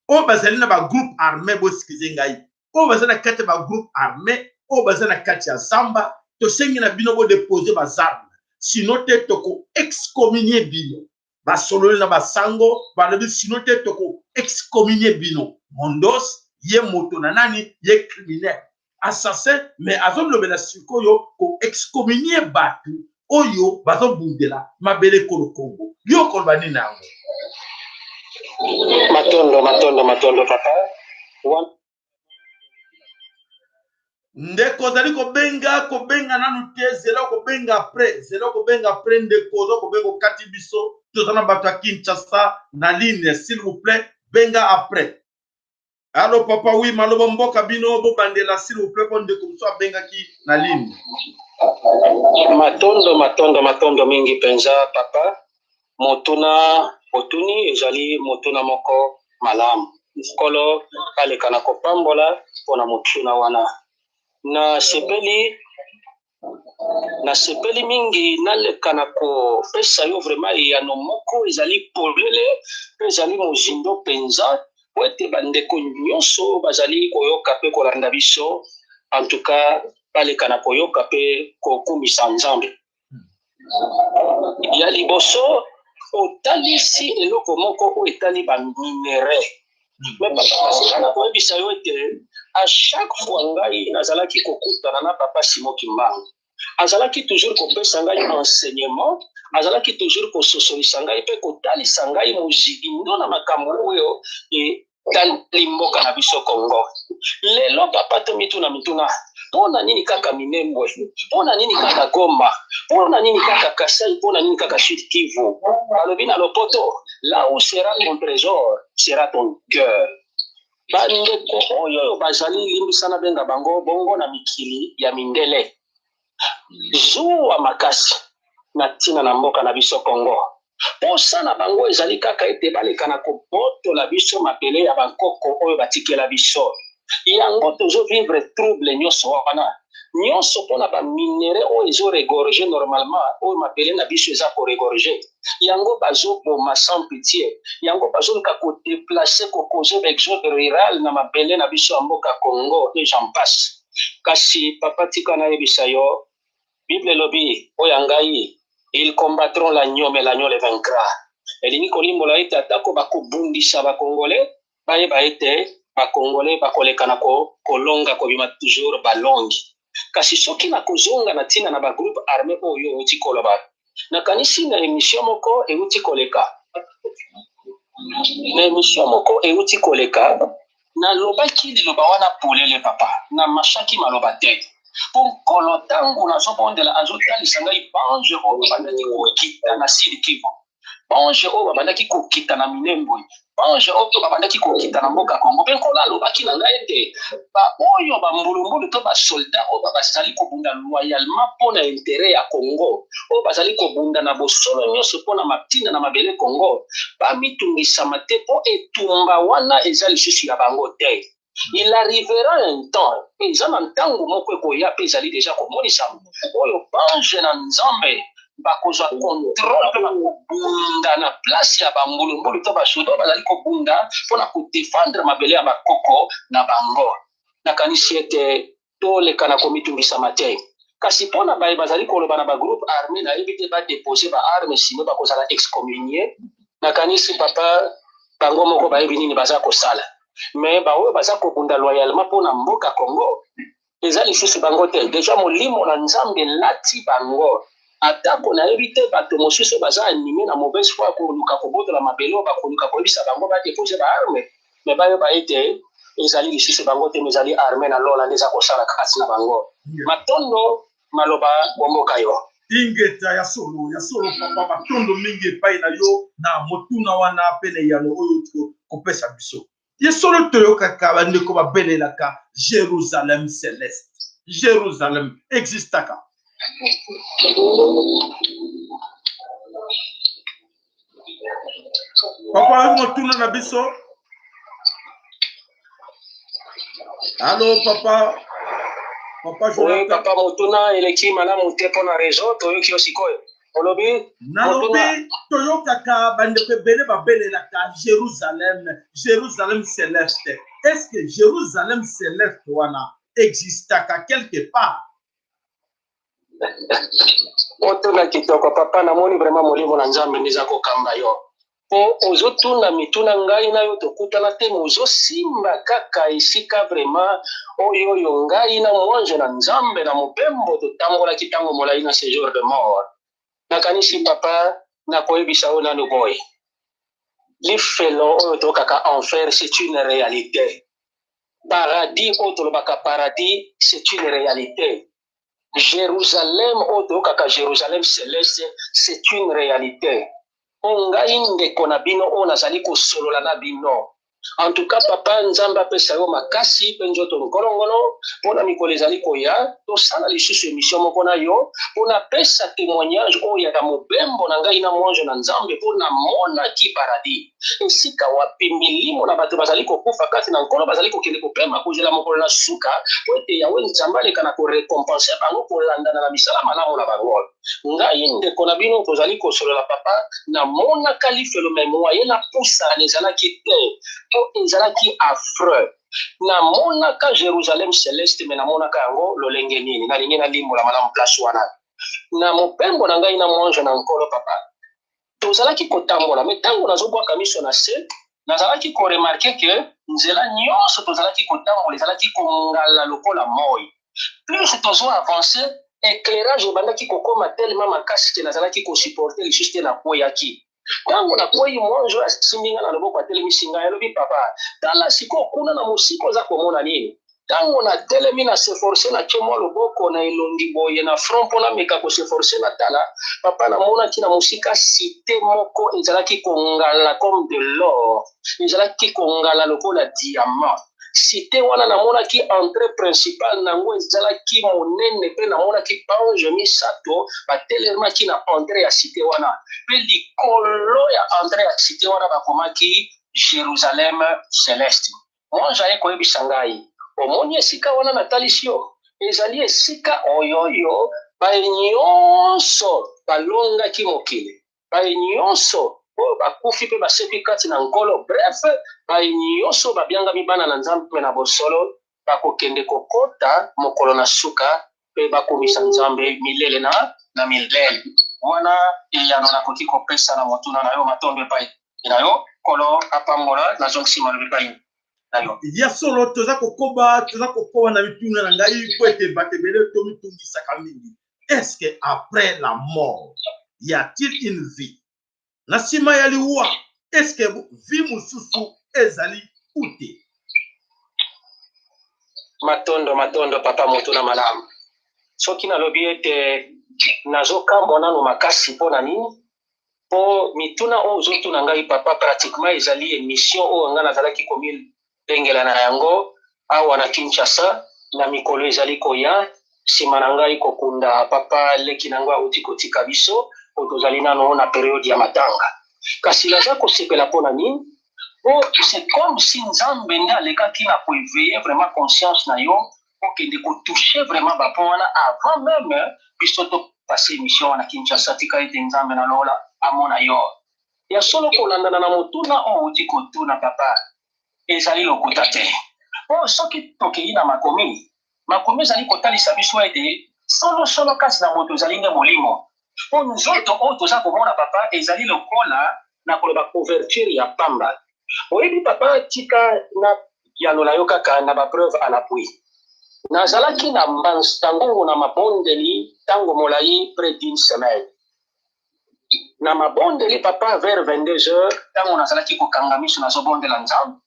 oyo bazali na bagroupe armé, boexcuser ngai, oyo baza na kati ya bagroupe armé, oyo baza na kati ya zamba, tosengi na bino bodéposer baarmes, sinon te toko excommunier bino. Basololi na basango, balobi sinon te toko excommunier bino. Mondos ye moto na nani, ye criminel, assassin, mais azolobela sikoyo koexcommunier bato oyo bazobundela mabele ekolo Kongo. Yo koloba nini na yango? Matondo, matondo, matondo, papa. Ndeko ozali kobenga, kobenga nanu te, zela kobenga après, zela kobenga après. Ndeko oza kobenga, okati biso, toza na bato ya Kinshasa na ligne. S'il vous plaît, benga après. Allo papa, oui, maloba mboka bino bobandela, s'il vous plaît, mpo ndeko mosusu abengaki na ligne. Matondo, matondo, matondo mingi mpenza, papa. Motuna otuni ezali motuna moko malamu. Nkolo aleka na kopambola mpona motuna wana. Nasepeli mingi naleka na kopesa yo vraiment eyano moko ezali polele mpe ezali mozindo mpenza, po ete bandeko nyonso bazali koyoka mpe kolanda biso, en tout cas baleka na koyoka mpe kokumisa Nzambe. Ya liboso, otalisi eloko moko oyo etali baminerais. Mais papa, kasi na koyebisa yo ete à chaque fois ngai nazalaki kokutana na papa Simo Kimbangu, azalaki toujours kopesa ngai enseignement, azalaki toujours kososolisa ngai mpe kotalisa ngai mozindo na makambo oyo etali mboka na biso Congo. Lelo papa, to mituna mituna: mpo na nini kaka Minembwe? Mpo na nini kaka Goma? Mpo na nini kaka Kasai? Mpo na nini kaka Sud Kivu? Balobi na lopoto: "Là où sera ton trésor sera ton cœur." Bandeko oyo bazali, limbisa nabenga bango bongo, na mikili ya mindele, zuwa makasi na ntina na mboka na biso Congo. Posa na bango ezali kaka ete baleka na kobotola biso mabele ya bankoko oyo batikela biso. Yango tozovivre trouble nyonso wana nyonso mpona baminerais oyo ezoregorger normalement, oyo mabele na biso eza koregorger. Yango bazoboma sans pitié, yango bazoluka kodéplacer, kocauser baexode rural na mabele na biso ya mboka Congo, et j'en passe. Kasi papa, tika nayebisa yo, Bible elobi oyo ya ngai: "Ils combattront l'agneau, mais l'agneau les vaincra." Elingi kolimbola ete atako bakobundisa bakongole, bayeba ete bakongole bakoleka na kolonga, kobima toujours balongi. Kasi soki nakozonga na ntina na bagroupe armé oyo euti koloba, nakanisi na émission moko euti koleka, na émission moko euti koleka, nalobaki liloba wana polele, papa, namashaki maloba te, mpo Nkolo, ntango nazobondela, azotalisa ngai bange oyo babandaki kokita na Sud Kivu, bange oyo babandaki kokita na Minembwe, bange oyo babandaki kokita na mboka Kongo. Mpe Nkolo alobaki na ngai ete baoyo bambulumbulu to basoldat oyo bazali kobunda loyalement mpo na intérêt ya Congo, oyo bazali kobunda na bosolo nyonso mpo na matinda na mabele Congo, bamitungisama te, mpo etumba wana eza lisusu ya bango te. Il arrivera un temps, eza na ntango moko ekoya mpe ezali déjà komonisama, oyo bange na Nzambe bakozwa contrôle mpe bakobunda na place ya bambulumbulu to basoda bazali kobunda mpona kodéfendre mabele ya bakoko na bango. Nakanisi ete toleka na komitungisama te. Kasi mpona baye bazali koloba na bagroupe armé, nayebi te, badéposer baarmes, sinon bakozala excommunié. Nakanisi papa, bango moko bayebi nini baza kosala. Mais baoyo baza kobunda loyalement mpona mboka Congo, eza lisusu bango te. Déjà molimo na Nzambe elati bango. Atako nayebi te bato mosusu baza animé na mauvaise foi koluka kobotola mabele oyo, bakoluka koyebisa bango badéposer baarmes, mais bayeba ete ezali lisusu bango te, mais ezali arme na lola nde eza kosala kati na bango. Matondo, maloba bomboka yo. Ingeta, ya solo, ya solo papa. Matondo mingi epai na yo na motuna wana mpe na eyano oyo kopesa biso. Ye solo, toyokaka bandeko babelelaka Jérusalem céleste. Jérusalem existaka? Papa oyo, motuna na biso. Allo papa, papa. Oui, papa, motuna eleki malamu te mpo na réseau. Toyoki yo sikoyo, olobi? Nalobi, toyokaka bandeko ebele babelelaka Jérusalem, Jérusalem céleste. Est ce que Jérusalem céleste wana existaka quelque part? Otuna kitoko papa. Namoni vraiment molimo na Nzambe nde eza kokamba yo, mpo ozotuna mituna ngai na yo tokutana te, mais ozosimba kaka esika vraiment oyo ngai na mwanzo na Nzambe na mobembo totambolaki ntango molai na séjour de mort. Nakanisi papa, nakoyebisa oyo nanu boye: lifelo oyo tokaka enfer, c'est une réalité. Paradis oyo tolobaka paradis, c'est une réalité. Jérusalem oyo toyokaka Jérusalem céleste, c'est une réalité. Mpo ngai ndeko na bino oyo nazali kosolola na bino, en tout cas papa, Nzambe apesa yo makasi mpe nzoto nkolongono, mpona mikolo ezali koya tosala lisusu émission moko na yo, mpona pesa témoignage oyo ya mobembo na ngai na mwanzo na Nzambe, mpo namonaki paradis, esika wapi milimo na bato bazali kokufa kati na Nkolo bazali kokende kopema, kozela mokolo na suka, po ete Yawe Nzambe aleka na korécompenser bango kolandana na misala malamu na bango. Ngai ndeko na bino tozali kosolola papa, namonaka lifelo, mais moyen na pusana ezalaki te, mpo ezalaki affreux. Namonaka Jérusalem céleste, mais namonaka yango lolenge nini? Nalingi nalimbola malamu place wana. Na mopembo na ngai na mwanzo na Nkolo papa, tozalaki kotambola, mais ntango nazobwaka miso na se, nazalaki koremarquer que nzela nyonso tozalaki kotambola ezalaki kongala lokola moi. Plus tozo avancer, éclairage ebandaki kokóma tellement makasi ke nazalaki kosupporter lisusu te, nakweyaki. Ntango nakwei, mwanzo asimbi nga na loboko, atelemisi ngai, alobi: "Papa, tala sikoyo kuna na mosika, oza komona nini?" Ntango natelemi, na s'efforcer, natie mwa loboko na elongi boye, na front, mpo nameka kos'efforcer natala, papa, namonaki na mosika cité moko ezalaki kongala comme de l'or, ezalaki kongala lokola diamant. Cité wana, namonaki entrée principale nango ezalaki monene, mpe namonaki bange misato batelemaki na entrée ya cité wana, mpe likolo ya entrée ya cité wana bakomaki Jérusalem céleste. Mwange aye koyebisa ngai: "Omoni esika wana natalisi yo? Ezali esika oyo baye nyonso balongaki mokili, baye nyonso oyo bakufi mpe basekwi kati na Nkolo, bref, baye nyonso babiangami bana na Nzambe na bosolo, bakokende kokota mokolo na suka mpe bakomisa Nzambe milele na milele." Wana eyano nakoki kopesa na motuna na yo. Matondo epai na yo, Kolo apambola. Nazongisi maloba epai na yo. Ya solo, toza kokoba na mituna na ngai, po ete bato ebele tomitungisaka mingi. Est ce que après la mort, y a-t-il une vie? Na nsima ya liwa, est ce que vie mosusu ezali ou te? Matondo, matondo papa, motuna malamu. Soki nalobi ete nazokamwa nano makasi, mpo na nini? Mpo mituna oyo ozotuna ngai papa, pratiquement ezali émission oyo ngai nazalaki komilengela na yango awa na Kinshasa na mikolo ezali koya, nsima na ngai kokunda papa leki na ngai auti kotika biso, oyo tozali nano na période ya matanga. Kasi naza kosepela. Mpo na nini? Po c'est comme si Nzambe nde alekaki na koéveiller vraiment conscience na yo, okende kotoucher vraiment bapoint wana avant même biso topasser émission wana Kinshasa. Tika ete Nzambe na lola amona yo. Ya solo, kolandana na motuna oyo outi kotuna papa, ezali lokuta te, po soki tokei na makomi, makomi ezali kotalisa biso ete solosolo kasi na moto ezali nde molimo, mpo nzoto oyo toza komona papa ezali lokola na koloba couverture ya pamba. Oyebi papa, tika na yanola yo kaka na bapreuve à l'appui. Nazalaki na Mbanza Ngungu na mabondeli tango molayi près d'une semaine. Na mabondeli papa vers 22 heures tango nazalaki kokanga miso nazobondela Nzambe.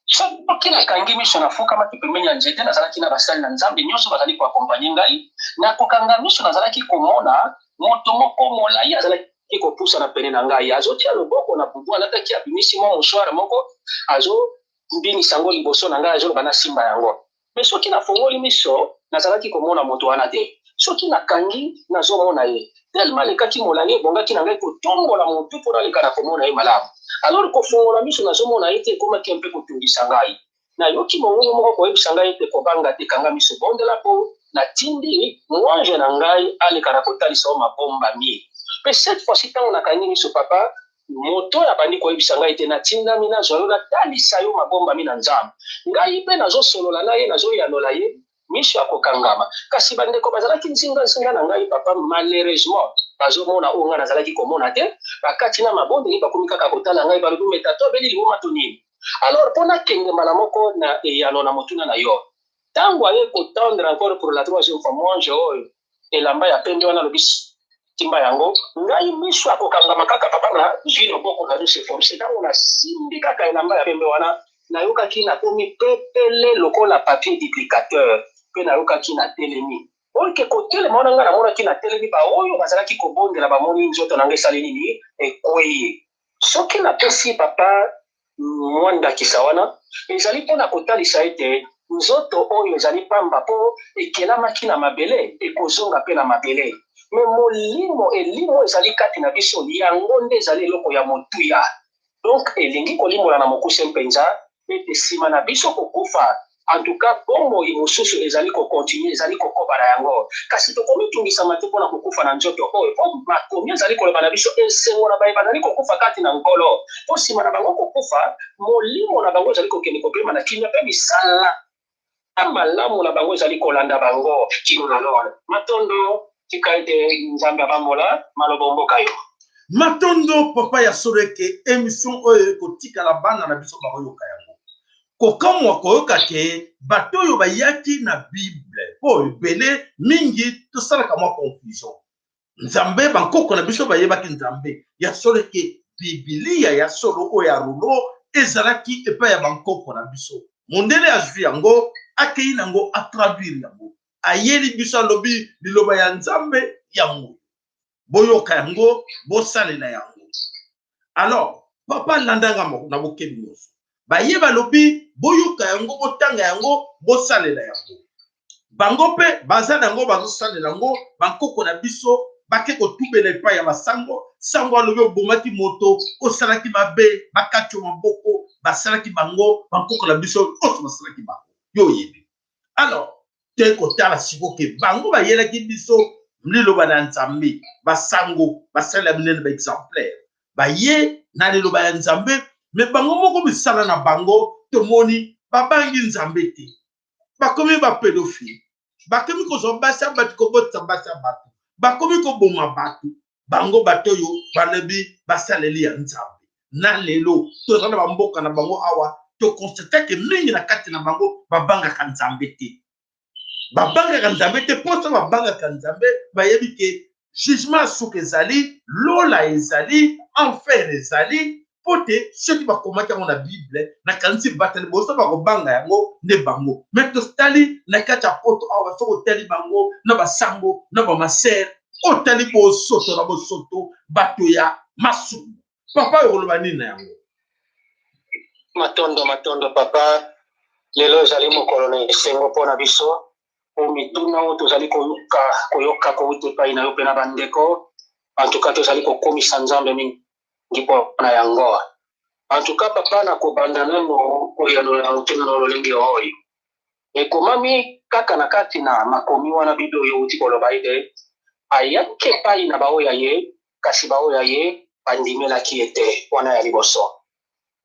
Soki nakangi miso nafukamaki pembeni ya nzete nazalaki na basali na Nzambe nyonso bazali ko accompagner ngai. Na kokanga miso nazalaki komona moto moko molayi azalaki kopusana pene na ngai azotia loboko na bubu alataki abimisi mwa mouchoir moko azo mbinisa yango liboso na ngai azoloba nasimba yango. Mais soki nafongoli miso, nazalaki komona moto wana te. Soki nakangi, nazomona ye. Tellement alekaki molayi, ebongaki na ngai kotombola motu mpo naleka na komona ye malamu. Alors kofongola miso nazomona ye te ekomaki un peu kotungisa ngai. Nayoki mongongo moko koyebisa ngai ete kobanga te, kanga miso, bondela mpo natindi mwanje na ngai aleka na kotalisa yo mabombami. Mpe cette fois-ci ntango nakangi miso, papa, Moto oyo abandi koyebisa ngai ete natindami nazwa yo, natalisa yo mabombami na Nzambe. Ngai mpe nazosolola na ye, nazoyanola ye, miso ya kokangama. Kasi bandeko bazalaki nzinganzinga na ngai, papa, malheureusement, bazomona oyo ngai nazalaki komona te. Bakati na mabondeli, bakomi kaka kotala ngai, balobi, Mais tata abeli liboma to nini? Alors, mpo nakende mbala moko na eyano na motuna na yo, ntango aye kotendre encore pour la troisième fois mwange oyo, elamba ya pembe wana alobi simba yango ngai miso ya kokangama kaka papa na zwi loboko na se force ntango nasimbi kaka elamba ya pembe wana nayokaki nakomi pepele lokola papier duplicateur mpe nayokaki natelemi oke kotelema wana ngai namonaki natelemi baoyo bazalaki kobondela bamoni nzoto na ngai esali nini ekwei soki napesi papa Mwa ndakisa wana ezali mpo na kotalisa ete nzoto oyo ezali pamba mpo ekelamaki na mabele, ekozonga mpe na mabele. Mais molimo, elimo ezali kati na biso, yango nde ezali eloko ya motuya. Donc elingi kolimbola na mokuse mpenza ete sima na biso kokufa, En tout cas, bomoi mosusu ezali ko continuer, ezali kokoba na yango. Kasi tokomitungisama te mpo na kokufa na nzoto oyo, mpo makomi ezali koloba na biso, Esengo na baye bazali kokufa kati na Nkolo, mpo nsima na bango kokufa, molimo na bango ezali kokende kopema na kimia, mpe misala malamu na bango ezali kolanda bango kino na lola. Matondo, tika ete Nzambe abambola maloba mboka yo. Matondo papa ya solo eke emission oyo ekotikala bana na biso bakoyoka yango. Kokamwa koyoka ke bato oyo bayaki na Bible, mpo ebele mingi tosalaka mwa confusion. Nzambe, bankoko na biso bayebaki Nzambe ya solo ke Bibilia ya solo oyo ya rulo ezalaki epai ya bankoko na biso. Mondele azwi yango, akei na yango, atraduire yango, ayeli biso, alobi liloba ya Nzambe yango, boyoka yango, bosalela yango. Alors papa landa nga na bokebi nyonso. Baye balobi boyoka yango, botanga yango, bosalela yango. Bango mpe baza na yango, bazosalela yango. Bankoko na biso bake kotubela epai ya basango. Sango alobi obomaki moto, osalaki mabe, bakati yo maboko, basalaki bango, bankoko na biso nyonso basalaki bango. Yo oyebi. Alors te kotala siko ke bango bayelaki biso liloba na Nzambe, basango basalela minene ba exemplaire baye na liloba ya Nzambe, me bango moko misala na bango tomoni babangi Nzambe te, bakomi ba pedophile, bakomi kozwa basi ya bato, kobotisa basi ya bato, bakomi koboma bato. Bango bato oyo balobi basaleli ya Nzambe na lelo toza na bamboka na bango awa, tokonstate ke mingi na kati na bango babangaka Nzambe te, babangaka Nzambe te. Mposa babangaka Nzambe, bayebi ke jugement ya suka ezali, lola ezali, enfer ezali, mpo te soki bakomaki yango na Bible, nakanisi bato ya liboso bakobanga yango nde bango. Me totali na kati ya poto awa, soki otali bango na basango na bamasere, otali bosoto na bosoto, bato ya masumu. Papa, oyo koloba nini na yango? Matondo, matondo papa. Lelo ezali mokolo na esengo mpo na biso, mpo mituna oyo tozali koyoka koyoka kouta epai na yo mpe na bandeko. En tout cas, tozali kokomisa Nzambe mingi mpo na yango. En tout cas papa, nakobanda nano koyanola na motuna na lolenge oyo ekomami kaka na kati na makomi wana. Bible oyo euti koloba ete ayaki epai na baoyo ya ye, kasi baoyo ya ye bandimelaki ye te. Wana ya liboso.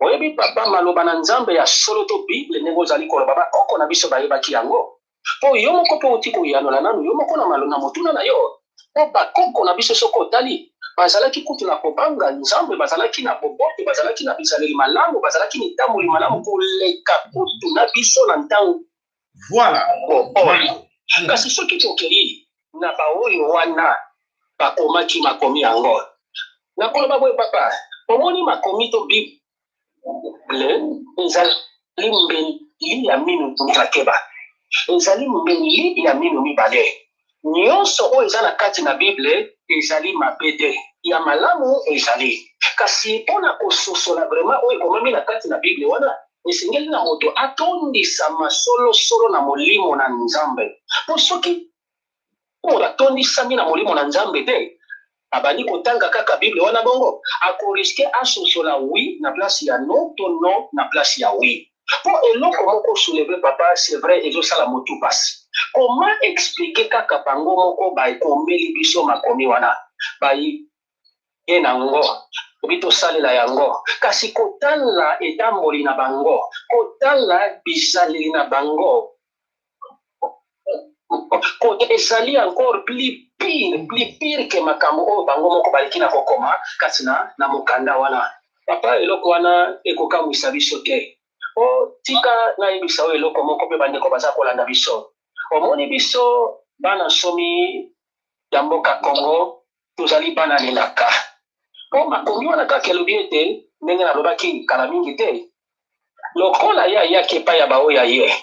Oyebi papa, maloba na Nzambe ya solo to Bible ndenge ozali koloba, bakoko na biso bayebaki yango. Mpo yo moko mpe outi koyanola nanu yo moko na malo na motuna na yo. Mpo bakoko na biso, soki otali, bazalaki kutu na kobanga Nzambe, bazalaki na boboto, bazalaki na bizaleli malamu, bazalaki mitamboli malamu koleka kutu na biso na ntango. Voilà. Bon, oyo. Kasi soki tokei na baoyo wana bakomaki makomi yango, nakoloba boye, papa, omoni makomi to Bible ezali mbeli ya minu makeba, ezali mbeli ya minu mibale. Nyonso oyo eza na kati na Bible ezali mabe te, ya malamu ezali. Kasi mpona kososola vraiment oyo ekomami na kati na Bible wana, esengeli na moto atondisama solosolo na molimo na Nzambe. Mpo soki moto atondisami na molimo na Nzambe te, abandi kotanga kaka Bible wana bongo, akoriske asosola oui na place ya non to non na place ya oui. Mpo eloko moko soulevé, papa, c'est vrai, ezosala motu pasi. Comment expliquer kaka bango moko baekomeli biso makomi wana, baye nango obi tosalela yango, kasi kotala etamboli na bango, kotala bizaleli na bango, ezali encore plus pire, plus pire ke makambo oyo bango moko baleki na kokoma kasi na mokanda wana? Papa, eloko wana ekokamwisa biso te. O tika nayebisa oyo eloko moko mpe bandeko baza kolanda biso. Omoni, biso bana nsomi ya mboka Congo, tozali bana lelaka, mpo makomi wana kaka elobi ete, ndenge nalobaki kala mingi te, lokola ye ayaki epai ya baoyo ya ye,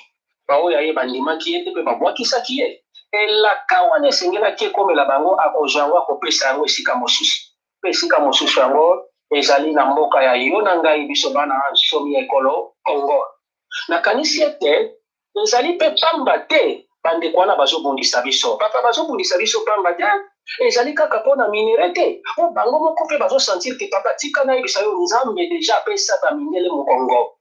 baoyo ya ye bandimaki ye te mpe babwakisaki ye. Elaka wana esengelaki ekomela bango, akozwa yango, akopesa yango esika mosusu, mpe esika mosusu yango ezali na mboka ya yo na ngai, biso bana nsomi ya ekolo Congo. Nakanisi ete ezali mpe pamba te bandeko wana bazobundisa biso, papa. Bazobundisa biso pamba te, ezali kaka mpo na minerais te, po bango moko mpe bazosentir ke, papa, tika nayebisa yo, Nzambe déjà apesa bamindele mokongo,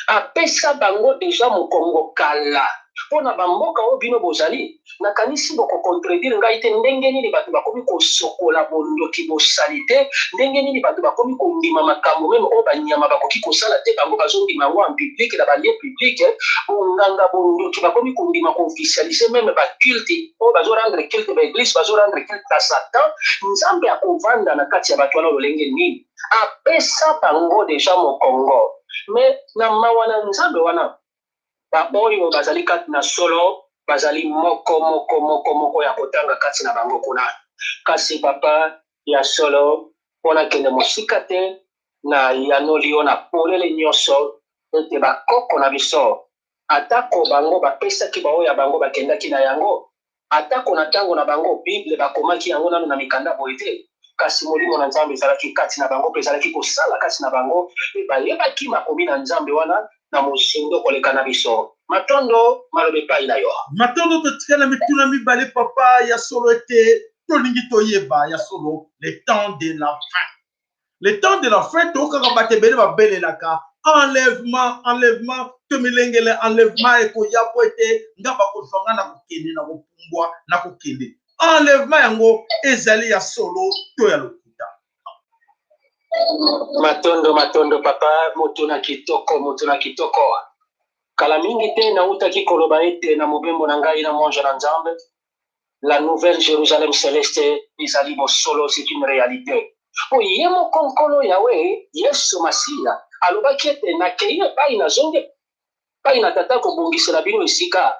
apesa bango déjà mokongo kala mpo na bamboka oyo bino bozali. Nakanisi bokocontredire ngai te. Ndenge nini bato bakomi kosokola bondoki, bosali te? Ndenge nini bato bakomi kondima makambo même oyo banyama bakoki kosala te, bango bazondima yango en public, na balieu public? Bonganga, bondoki, bakomi kondima koofficialiser même baculte oyo bazorendre culte, baéglise bazorendre culte na Satan. Nzambe akovanda na kati ya bato wana lolenge nini? Apesa bango déjà mokongo. Mais na mawa na Nzambe wana, baoyo bazali kati na solo bazali moko moko moko moko ya kotanga kati na bango kuna. Kasi papa, ya solo, mpona kende mosika te, na yanoli yo na polele nyonso ete bakoko na biso, atako bango bapesaki baoyo ya bango bakendaki na yango, atako na ntango na bango Bible bakomaki yango nano na mikanda boye te, kasi molimo na Nzambe ezalaki kati na bango mpe ezalaki kosala kati na bango, mpe bayebaki makomi na Nzambe wana na mosindo koleka na biso. Matondo, maloba epai na yo. Matondo. Totika na mituna mibale, papa. Ya solo ete tolingi toyeba ya solo le temps de la fin. Le temps de la fin, tokaka bato ebele babelelaka enlèvement, enlèvement, to milengele enlèvement ekoya, po ete nga bakozwa nga na kokende, na kopumbwa, na kokende. Enlèvement yango ezali ya solo to ya lokuta? Matondo, matondo, papa. Motuna kitoko, motuna kitoko. Kala mingi te nautaki koloba ete na mobembo na ngai na monge na Nzambe, la nouvelle Jérusalem céleste ezali bosolo, c'est une réalité. Po ye moko Nkolo Yawe Yesu Masiya alobaki ete nakei epai, nazongi epai na Tata kobongisela bino esika,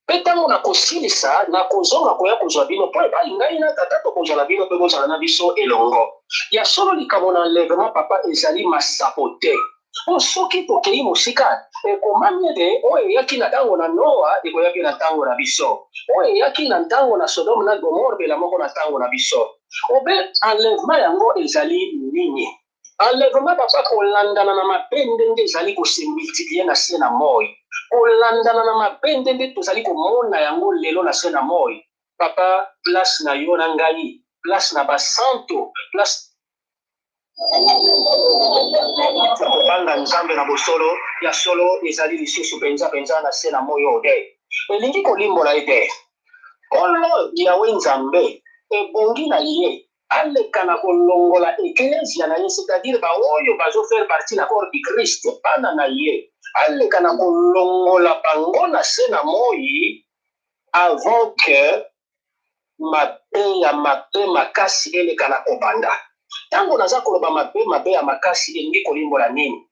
mpe ntango nakosilisa, nakozonga koya kozwa bino, mpo epai ngai na Tata tokozala, bino mpe bozala na biso elongo. Ya solo, likambo na enlèvement, papa, ezali masapo te. Po soki tokei mosika, ekomami ete oyo eyaki na ntango na Noa ekoya mpe na ntango na biso, oyo eyaki na ntango na Sodome na Gomore mpela moko na ntango na biso. Obe enlèvement yango ezali nini? Enlèvement, papa, kolandana na mabe ndenge ezali kose multiplier na se na moi, kolandana na mabe ndenge tozali komona yango lelo na se na moi, papa, place na yo na ngai, place na basanto, place kobanga Nzambe na bosolo ya solo ezali lisusu mpenza mpenza na se na moi oyo te. Elingi kolimbola ete Nkolo Yawe Nzambe ebongi na ye aleka na kolongola eklezia na ye, c'est-à-dire baoyo bazofaire partie na corps du Christ, bana na ye, aleka na kolongola bango na se na moi avant que mabe ya mabe makasi eleka na kobanda. Ntango naza koloba mabe, mabe ya makasi elingi kolimbola nini?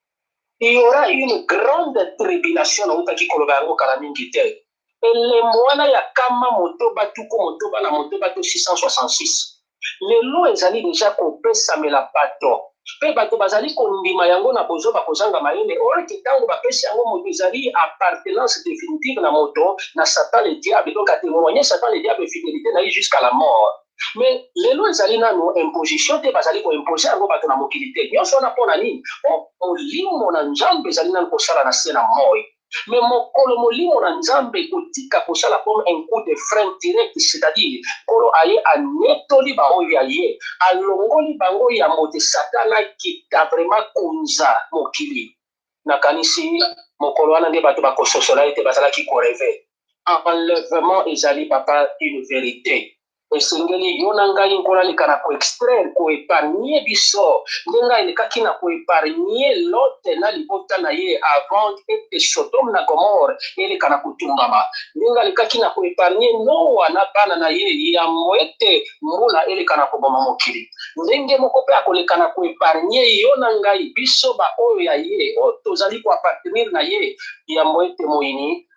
Il y aura une grande tribulation, nautaki koloba yango kala mingi te. Elembo wana ya 666 to 666 lelo ezali deja kopesamela bato, mpe bato bazali kondima yango na bozoba, kozanga mayele. Or que ntango bapesi yango moto, ezali appartenance définitive na moto na Satan le diable. Donc atémoigne Satan le diable fidélité na ye jusqu'à la mort. Mais lelo ezali nano imposition te, bazali koimpose yango bato na mokili te. Nyonso wana mpo na nini? Po molimo na Nzambe ezali nano kosala na se na moi. Mais mokolo molimo na Nzambe ekotika kosala comme un coup de frein direct, c'est-à-dire Nkolo aye, anetoli baoyo ya ye, alongoli bango yambo te Satan akita vraiment konza mokili, nakanisi mokolo wana nde bato bakososola ete bazalaki korêver. Enlèvement ezali, papa, une vérité. Esengeli yo na ngai, Nkolo aleka na koextraire, koépargne biso ndenge alekaki na koépargne Lote na libota na ye avant ete Sodome na Gomore eleka na kotumbama, ndenge alekaki na koépargne Noa na bana na ye yambo ete mbula eleka na koboma mokili. Ndenge moko mpe akoleka na koépargne yo na ngai, biso baoyo ya ye, oyo tozali koappartenir na ye, yambo ete moyini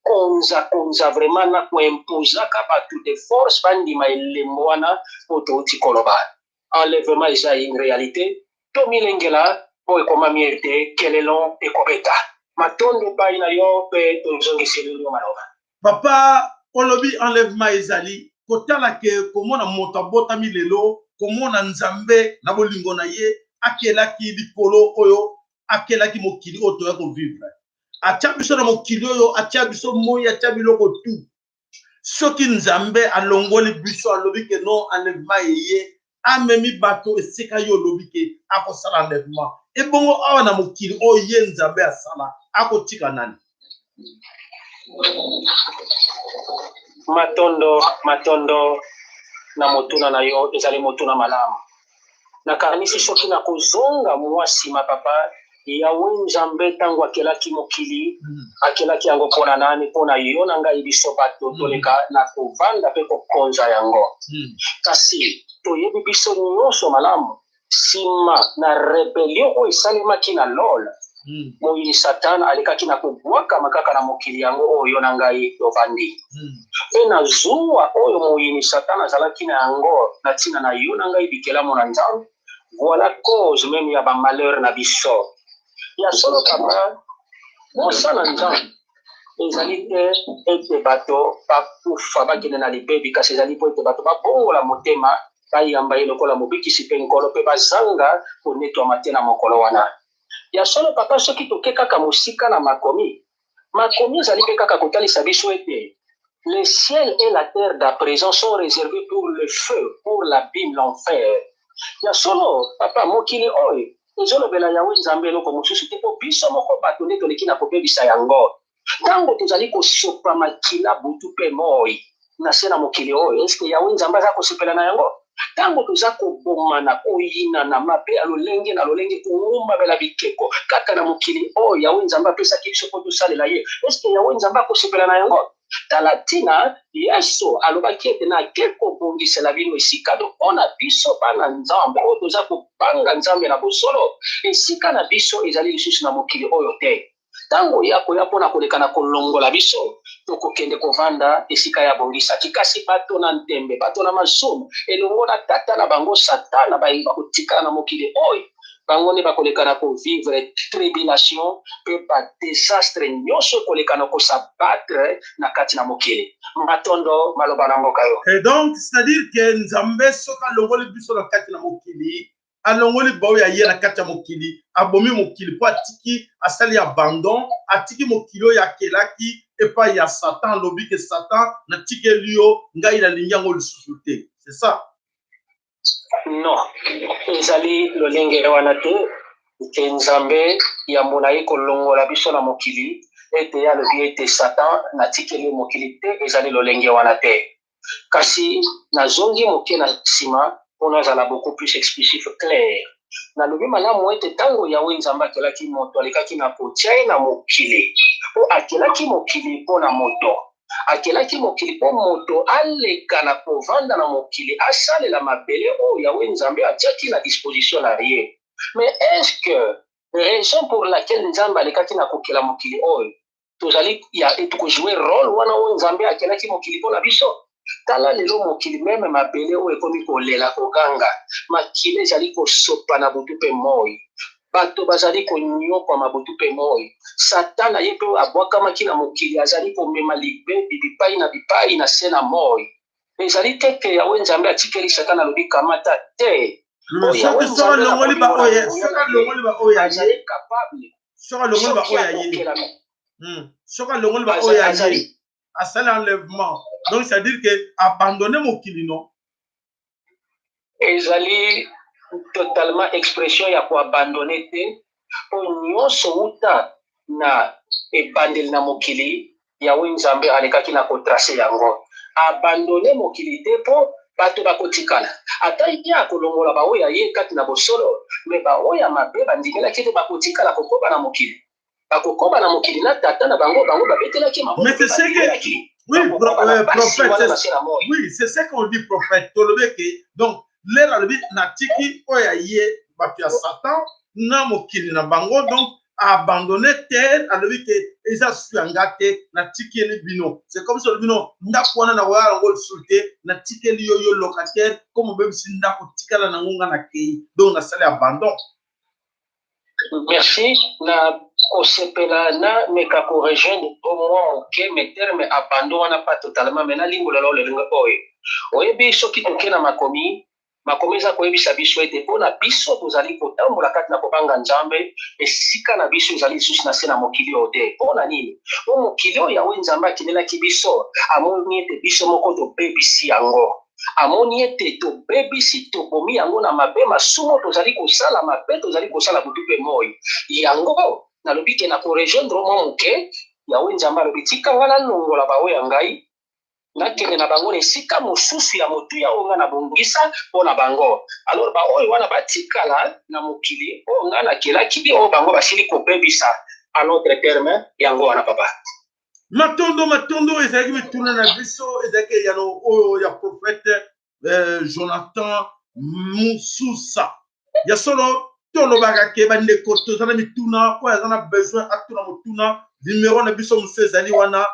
akonzakonza vraiment na koimpozaka bato de force bandima elembo wana oyo touti koloba. Enlèvement eza une réalité. Tomilengela mpo ekomami ete kelelo ekobeta. Matondo epai na yo, mpe tozongiseli yo maloba. Papa, olobi enlèvement ezali. Kotala ke komona moto abotami lelo, komona Nzambe na bolingo na ye akelaki likolo oyo, akelaki mokili oyo toya kovivre, atia biso na mokili oyo, atia biso moi, atia biloko tu. Soki Nzambe alongoli biso, alobi ke non, enlèvement eye, amemi bato esika ye olobi ke akosala enlèvement, ebongo awa na mokili oyo ye Nzambe asala, akotika nani? Matondo, matondo na motuna na yo, ezali motuna malamu. Nakanisi soki nakozonga mwa nsima, papa, Yawe Nzambe ntango akelaki mokili, akelaki yango mpona nani? Mpona yo na ngai, biso bato toleka na kovanda mpe kokonza yango. Kasi toyebi biso nyonso malamu, nsima na rébellion oyo esalemaki na lola, moyini Satan alekaki na kobwakama kaka na mokili yango oyo na ngai tovandi. Mpe na zuwa oyo moyini Satan azalaki na yango na ntina na yo na ngai, bikelamo na Nzambe, voilà cause même ya bamalheur na biso. Ya solo, papa, mosala Nzambe ezali te ete bato bakufa, bakende na libebi, kasi ezali mpo ete bato babongola motema, bayamba ye lokola mobikisi mpe Nkolo, mpe bazanga konetwama te na mokolo wana. Ya solo, papa, soki toke kaka mosika na makomi, makomi ezali mpe kaka kotalisa biso ete le ciel et la terre d'à présent sont réservés pour le feu, pour l'abîme, l'enfer. Ya solo, papa, mokili oyo ezolobela Yawe Nzambe eloko mosusu te, mpo biso moko bato nde toleki na kobebisa yango ntango tozali kosopa makila butu mpe moi na se na mokili oyo. Eske Yawe Nzambe aza kosepela na yango? Ntango toza kobomana, koyinana, mabe ya lolenge na lolenge, kongumbamela bikeko kaka na mokili oyo Yawe Nzambe apesaki biso mpo tosalela ye, eske Yawe Nzambe akosepela na yango? Tala ntina Yesu alobaki ete nake kobongisela bino esika. Donc mpona biso bana Nzambe oyo toza kobanga Nzambe na bosolo, esika na biso ezali lisusu na mokili oyo te. Ntango ya koya mpona koleka na kolongola biso, tokokende kovanda esika ya bongisaki. Kasi bato na ntembe, bato na masumu elongo na tata na bango Satana, bakotikala na mokili oyo. Bango nde bakoleka na kovivre tribulation mpe badésastre nyonso ekoleka na kos'abattre na kati na mokili. Matondo, maloba na mboka yo. Et donc, c'est-à-dire que Nzambe soki alongoli biso na kati na mokili, alongoli baoyo ya ye na kati ya mokili, abomi mokili mpo atiki, asali abandon, atiki mokili oyo akelaki epai ya Satan, alobi ke Satan, natikeli yo, ngai nalingi yango lisusu te, c'est ça? Non, ezali lolenge wana te ke Nzambe yambo na ye kolongola biso na mokili ete ye alobi ete Satan, natikeli yo mokili te. Ezali lolenge wana te. Kasi nazongi moke na nsima mpona azala beaucoup plus explicite, clair. Nalobi malamu ete ntango Yawe Nzambe akelaki moto, alekaki na kotia ye na mokili, mpo akelaki mokili mpo na moto. Akelaki mokili mpo moto aleka na kovanda na mokili, asalela mabele oyo Yawe Nzambe atiaki na disposition na ye. Mais est ce que Raison pour laquelle Nzambe alekaki na kokela mokili oyo, tozali ya tokojoue role wana oyo Nzambe akelaki mokili mpo na biso. Tala lelo mokili meme mabele oyo ekomi kolela, koganga, makila ezali kosopana butu mpe moi, bato bazali konyokwama butu mpe moi. Satana ye mpe abwakamaki na mokili, azali komema libebi bipai na bipai na se na moi. Ezali te ke Yawe Nzambe atikeli Satana, alobi kamata te. Soki alongoli baoyo ya ye, capable, soki alongoli baoyo ya ye, soki alongoli baoyo ya ye, asali enlèvement, donc c'est à dire que abandonne mokili, non? Ezali totalement expression ya koabandonner te, mpo nyonso wuta na ebandeli na mokili, Yawe Nzambe alekaki na kotracer yango. Abandonner mokili te, mpo bato bakotikala. Ata ye akolongola baoyo ya ye kati na bosolo, mais baoyo ya mabe bandimelaki ete bakotikala kokoba na mokili, bakokoba na mokili na tata na bango, bango babetelaki. Mais c'est ce que, oui, prophète, oui, c'est ce qu'on dit, prophète. Tolobi ke donc lere alobi natiki oyo ya ye, bato ya Satan na mokili na bango, donc abandonné terre, alobi ke eza su ya nga te, natikeli bino. C'est comme si olobi no ndako wana nakoya yango lisusu te, natikeli yo, yo locataire, comme obebisi ndako, tikala nango, nga nakei. Donc nasali abandon. Merci na kosepela na meka korejoindre o mwa moke, mais terme abandon wana pas totalement, mais nalimbola lolingo oyo oyebi. Soki toke na makomi, makomi eza koyebisa biso ete mpona biso tozali kotambola kati na kobanga Nzambe, esika na biso ezali lisusu na se na mokili oyo te. Mpona nini? Po mokili oyo Yawe Nzambe akinelaki biso, amoni ete biso moko tobebisi yango, amoni ete tobebisi, tobomi yango na mabe, masumu tozali kosala, mabe tozali kosala butu mpe moi. Yango nalobi ke na korejoindre mwa moke. Yawe Nzambe alobi: tika nga nalongola baoyo ya ngai, nakende na bango na esika mosusu ya motuya oyo ngai nabongisa mpo na bango. Alors baoyo wana batikala na mokili oyo ngai nakelaki, oyo bango basili kobebisa, en autre terme. Yango wana, papa. Matondo, matondo. Ezalaki mituna na biso, ezalaki eyano oyo ya prophète Jonathan Mususa. Ya solo, tolobaka ke bandeko toza na mituna, oyo aza na besoin atuna motuna, numero na biso mosusu ezali wana,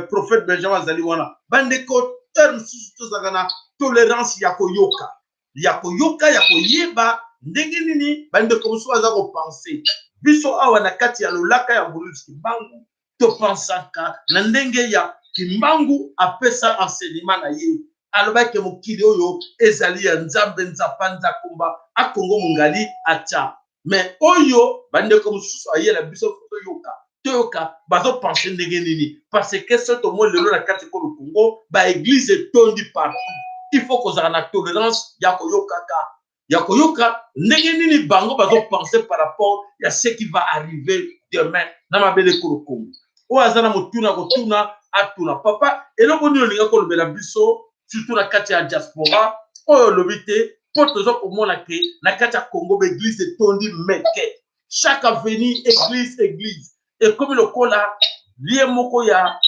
prophète Benjamin azali wana. Bandeko, heure mosusu tozalaka na tolérance ya koyoka, ya koyoka, ya koyeba ndenge nini bandeko mosusu baza kopenser. Biso awa na kati ya lolaka ya Mvuluzi Kimbangu, topensaka na ndenge ya Kimbangu apesa enseignement na ye. Alobaki mokili oyo ezali ya Nzambe, Nzapa Nzakomba Akongo Mongali atya. Mais oyo bandeko mosusu ayela biso, toyoka, toyoka bazopenser ndenge nini, parce que so tomoni lelo na kati ekolo Congo, baéglise etondi partout. Il faut kozala na tolérance ya koyokaka, ya koyoka ndenge nini bango bazopenser par rapport ya ce qui va arriver demain na mabele ekolo Congo. Oyo aza na motuna kotuna, atuna. Papa, eloko nini olinga kolobela biso, surtout na kati ya diaspora oyo olobi te, mpo toza komona ke na kati ya Congo baéglise etondi meke, chaque avenue église, église ekomi lokola lieu moko ya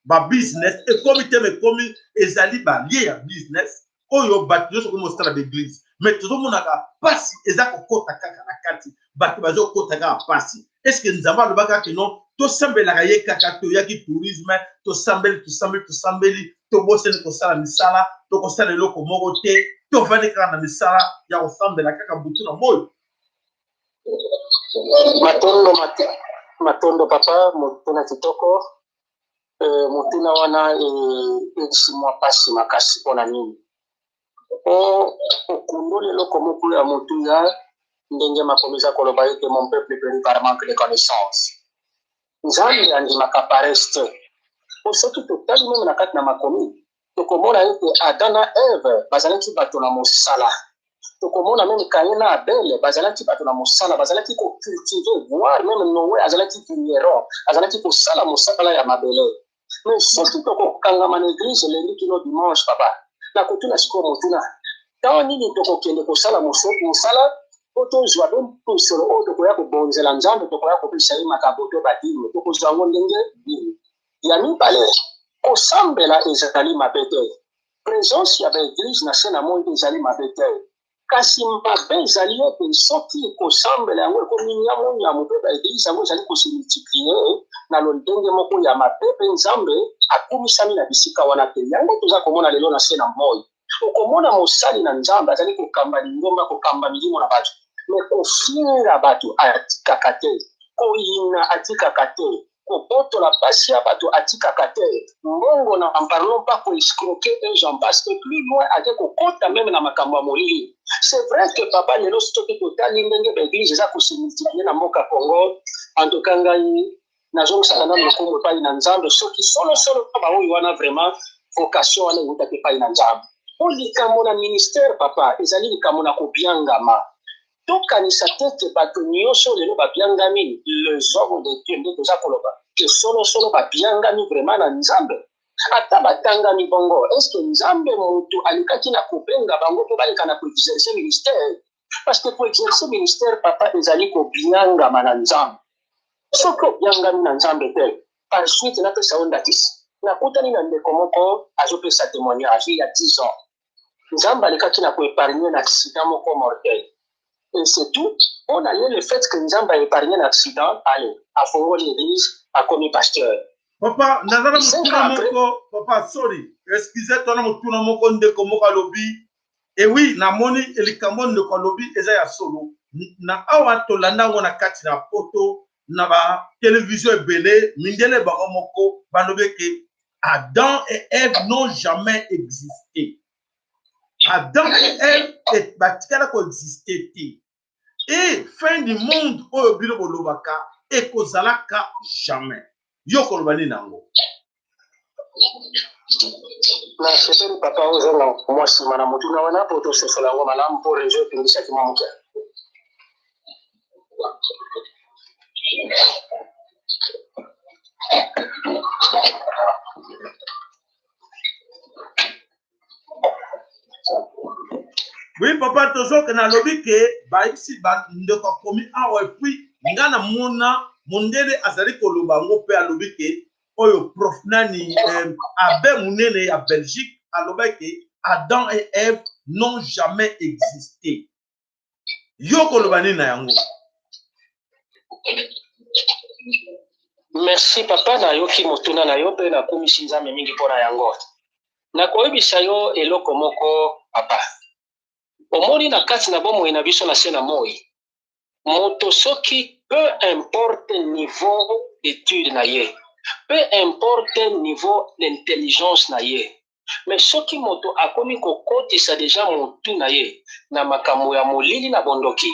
babusiness, ekomi te, ekomi ezali balieu ya business oyo bato nyonso komi kosala baéglise. Mais tozomonaka mpasi eza kokɔta kaka na kati, bato bazokɔta kaka mpasi. Est-ce Nzambe alobaka ke non, tosambelaka ye kaka, toyaki tourisme, tosambeli, tosambeli, tosambeli, tobosani kosala misala, tokosala eloko moko te, tovandi kaka na misala ya kosambela kaka butu na moi? Matondo, matondo papa, motuna kitoko. Motuna wana elisi mwa mpasi makasi. Mpona nini? Po okundoli eloko moko ya motuya, ndenge makomi eza koloba ete mon peuple périt par manque de connaissance. Nzambe andimaka paresse te. Po soki totali même na kati na makomi, tokomona ete Adam na Eve bazalaki bato na mosala. Tokomona même Kaye na Abel bazalaki bato na mosala, bazalaki kocultiver, voire même Noé azalaki vigneron, azalaki kosala mosala ya mabele. Mais soki tokokangama na église lundi kino dimanche, papa, nakotuna sikoyo motuna: ntango nini tokokende kosala mosala po tozwa be misolo oyo tokoya kobonzela Nzambe, tokoya kopesa ye makambo to badîme? Tokozwa yango ndenge nini? Ya mibale, kosambela ezali mabe te. Présence ya baéglise na se na moi ezali mabe te. Kasi mabe ezali ete soki kosambela yango ekomi nyamunyamu mpe baeglise yango ezali kose multiplier na lolenge moko ya mabe mpe Nzambe akumisami na bisika wana te. Yango toza komona lelo na se na moi. Okomona mosali na Nzambe azali kokamba lingomba, kokamba milimo na bato, mais kofinga bato atikaka te, koyina atikaka te, kobotola basi ya bato atikaka te, mbongo na en parlons pas, koescroquer et j'en passe, et plus loin ake kokota même na makambo ya molili. C'est vrai que papa, lelo soki totali ndenge baeglise eza kose multiplier na mboka Congo, en tout cas ngai nazongisaka nano lokumu epai na Nzambe soki solosolo baoyo wana vraiment vocation wana eutaki epai na Nzambe. Po likambo na ministère, papa, ezali likambo na kobiangama. Tokanisa te ke bato nyonso lelo babiangami les hommes de Dieu, nde toza koloba ke solosolo babiangami vraiment na Nzambe. Ata batangami bongo, est-ce Nzambe moto alekaki na kobenga bango mpo baleka na koexercer ministère? Parce que koexercer ministère, papa, ezali kobiangama na Nzambe. Soki obiangami na Nzambe te, par suite napesa yo ndakisa. Nakutani na ndeko moko azopesa témoignage ya 10 ans. Nzambe alekaki na koépargner na accident moko mortel et c'est tout. Mpo na ye, le fait que Nzambe aépargne na accident, ale afongoli église, akomi pasteur. Papa, naza na motuna moko. Papa, sorry, excuse, tona motuna moko. Ndeko moko alobi, ewi namoni likambo ndeko alobi eza ya solo. Na awa tolanda yango na kati na poto na batelevizio ebele, mindele bango moko balobi ke Adam et Ève n'ont jamais existé. Adam et Ève batikala koexister te. Et fin du monde oyo bino bolobaka ekozalaka jamais. Yo koloba nini yango? Nasepeli, papa, ozonga mwa nsima na motuna wana mpo tososola yango malamu, mpo réseau etungisaki mwa moke. Oui papa, tozoke nalobi ke bayebisi bandeko akomi awa. Et puis nga namona mondele azali koloba yango mpe alobi ke oyo prof nani, abbé monene ya Belgique, alobaki ke Adam et Ève n'ont jamais existé. Yo koloba nini na yango? Merci papa, nayoki motuna na yo mpe nakumisi Nzambe mingi mpo na yango. Nakoyebisa yo eloko moko, papa. Omoni, na kati na bomoi na biso na se na moi, moto soki peu importe niveau d'étude na ye, peu importe niveau d'intelligence na ye, mais soki moto akomi kokotisa déjà motu na ye na makambo ya molili na bondoki,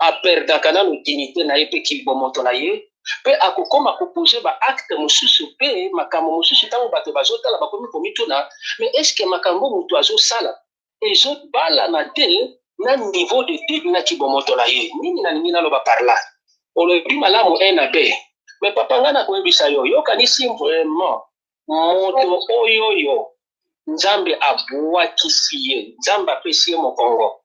aperdaka nano dignité na ye mpe kibomoto na ye, mpe akokoma koposer baacte mosusu mpe makambo mosusu. Ntango bato bazotala, bakomi komituna: mais est-ce makambo moto azosala ezobalana te na niveau d'étude na kibomoto na ye? Nini nalingi naloba par là? Olobi malamu un na b, mais papa, ngai nakoyebisa yo, yokanisi vraiment moto oyo oyo Nzambe abwakisi ye, Nzambe apesi ye mokongo,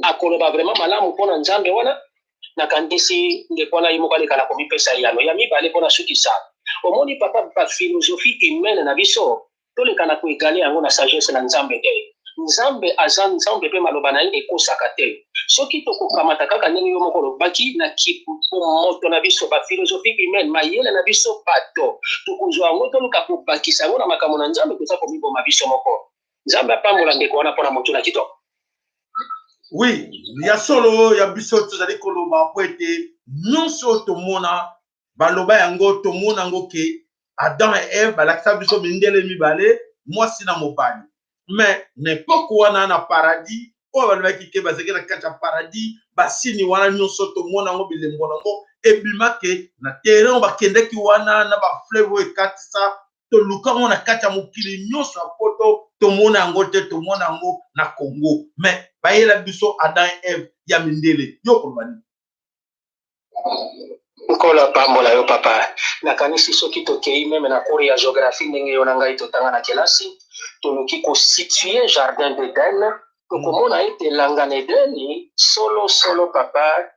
akoloba vraiment malamu mpona Nzambe wana? Nakandisi ndeko wana ye moko aleka na komipesa yano ya mibale mpona sukisa. Omoni papa, baphilosophie humaine na biso, toleka na koégaler yango na sagesse na Nzambe te. Nzambe aza Nzambe mpe maloba na ye ekosaka te. Soki tokokamata kaka ndenge yo moko olobaki na moto na biso, baphilosophie humaine, mayele na biso bato, tokozwa yango, toluka kobakisa yango na makambo na Nzambe, toza komiboma biso moko. Nzambe apambola ndeko wana mpona motu na kitoko. Oui, ya solo ya biso tozali koloba po ete nyonso tomona baloba yango, tomona yango ke Adam et Ève balakisa biso mindele mibale, mwasi na mobali. Mais na époque wana na paradis oyo balobaki ke bazalaki na kati ya paradis, basini wana nyonso tomona yango, bilembo nango ebimake na terrain oyo bakendaki wana na bafleuve oyo ekatisa. Toluka yango na kati ya mokili nyonso ya poto, tomona yango te. Tomona yango na Congo, mais bayela biso Adam et Ève ya mindele. Yo koloba nini? Nkolo apambola yo, papa. Nakanisi soki tokei même na cours ya géographie, ndenge yo na ngai totanga na kelasi, toluki kosituer jardin d'Eden, tokomona ete elanga na Edeni solo solo, papa,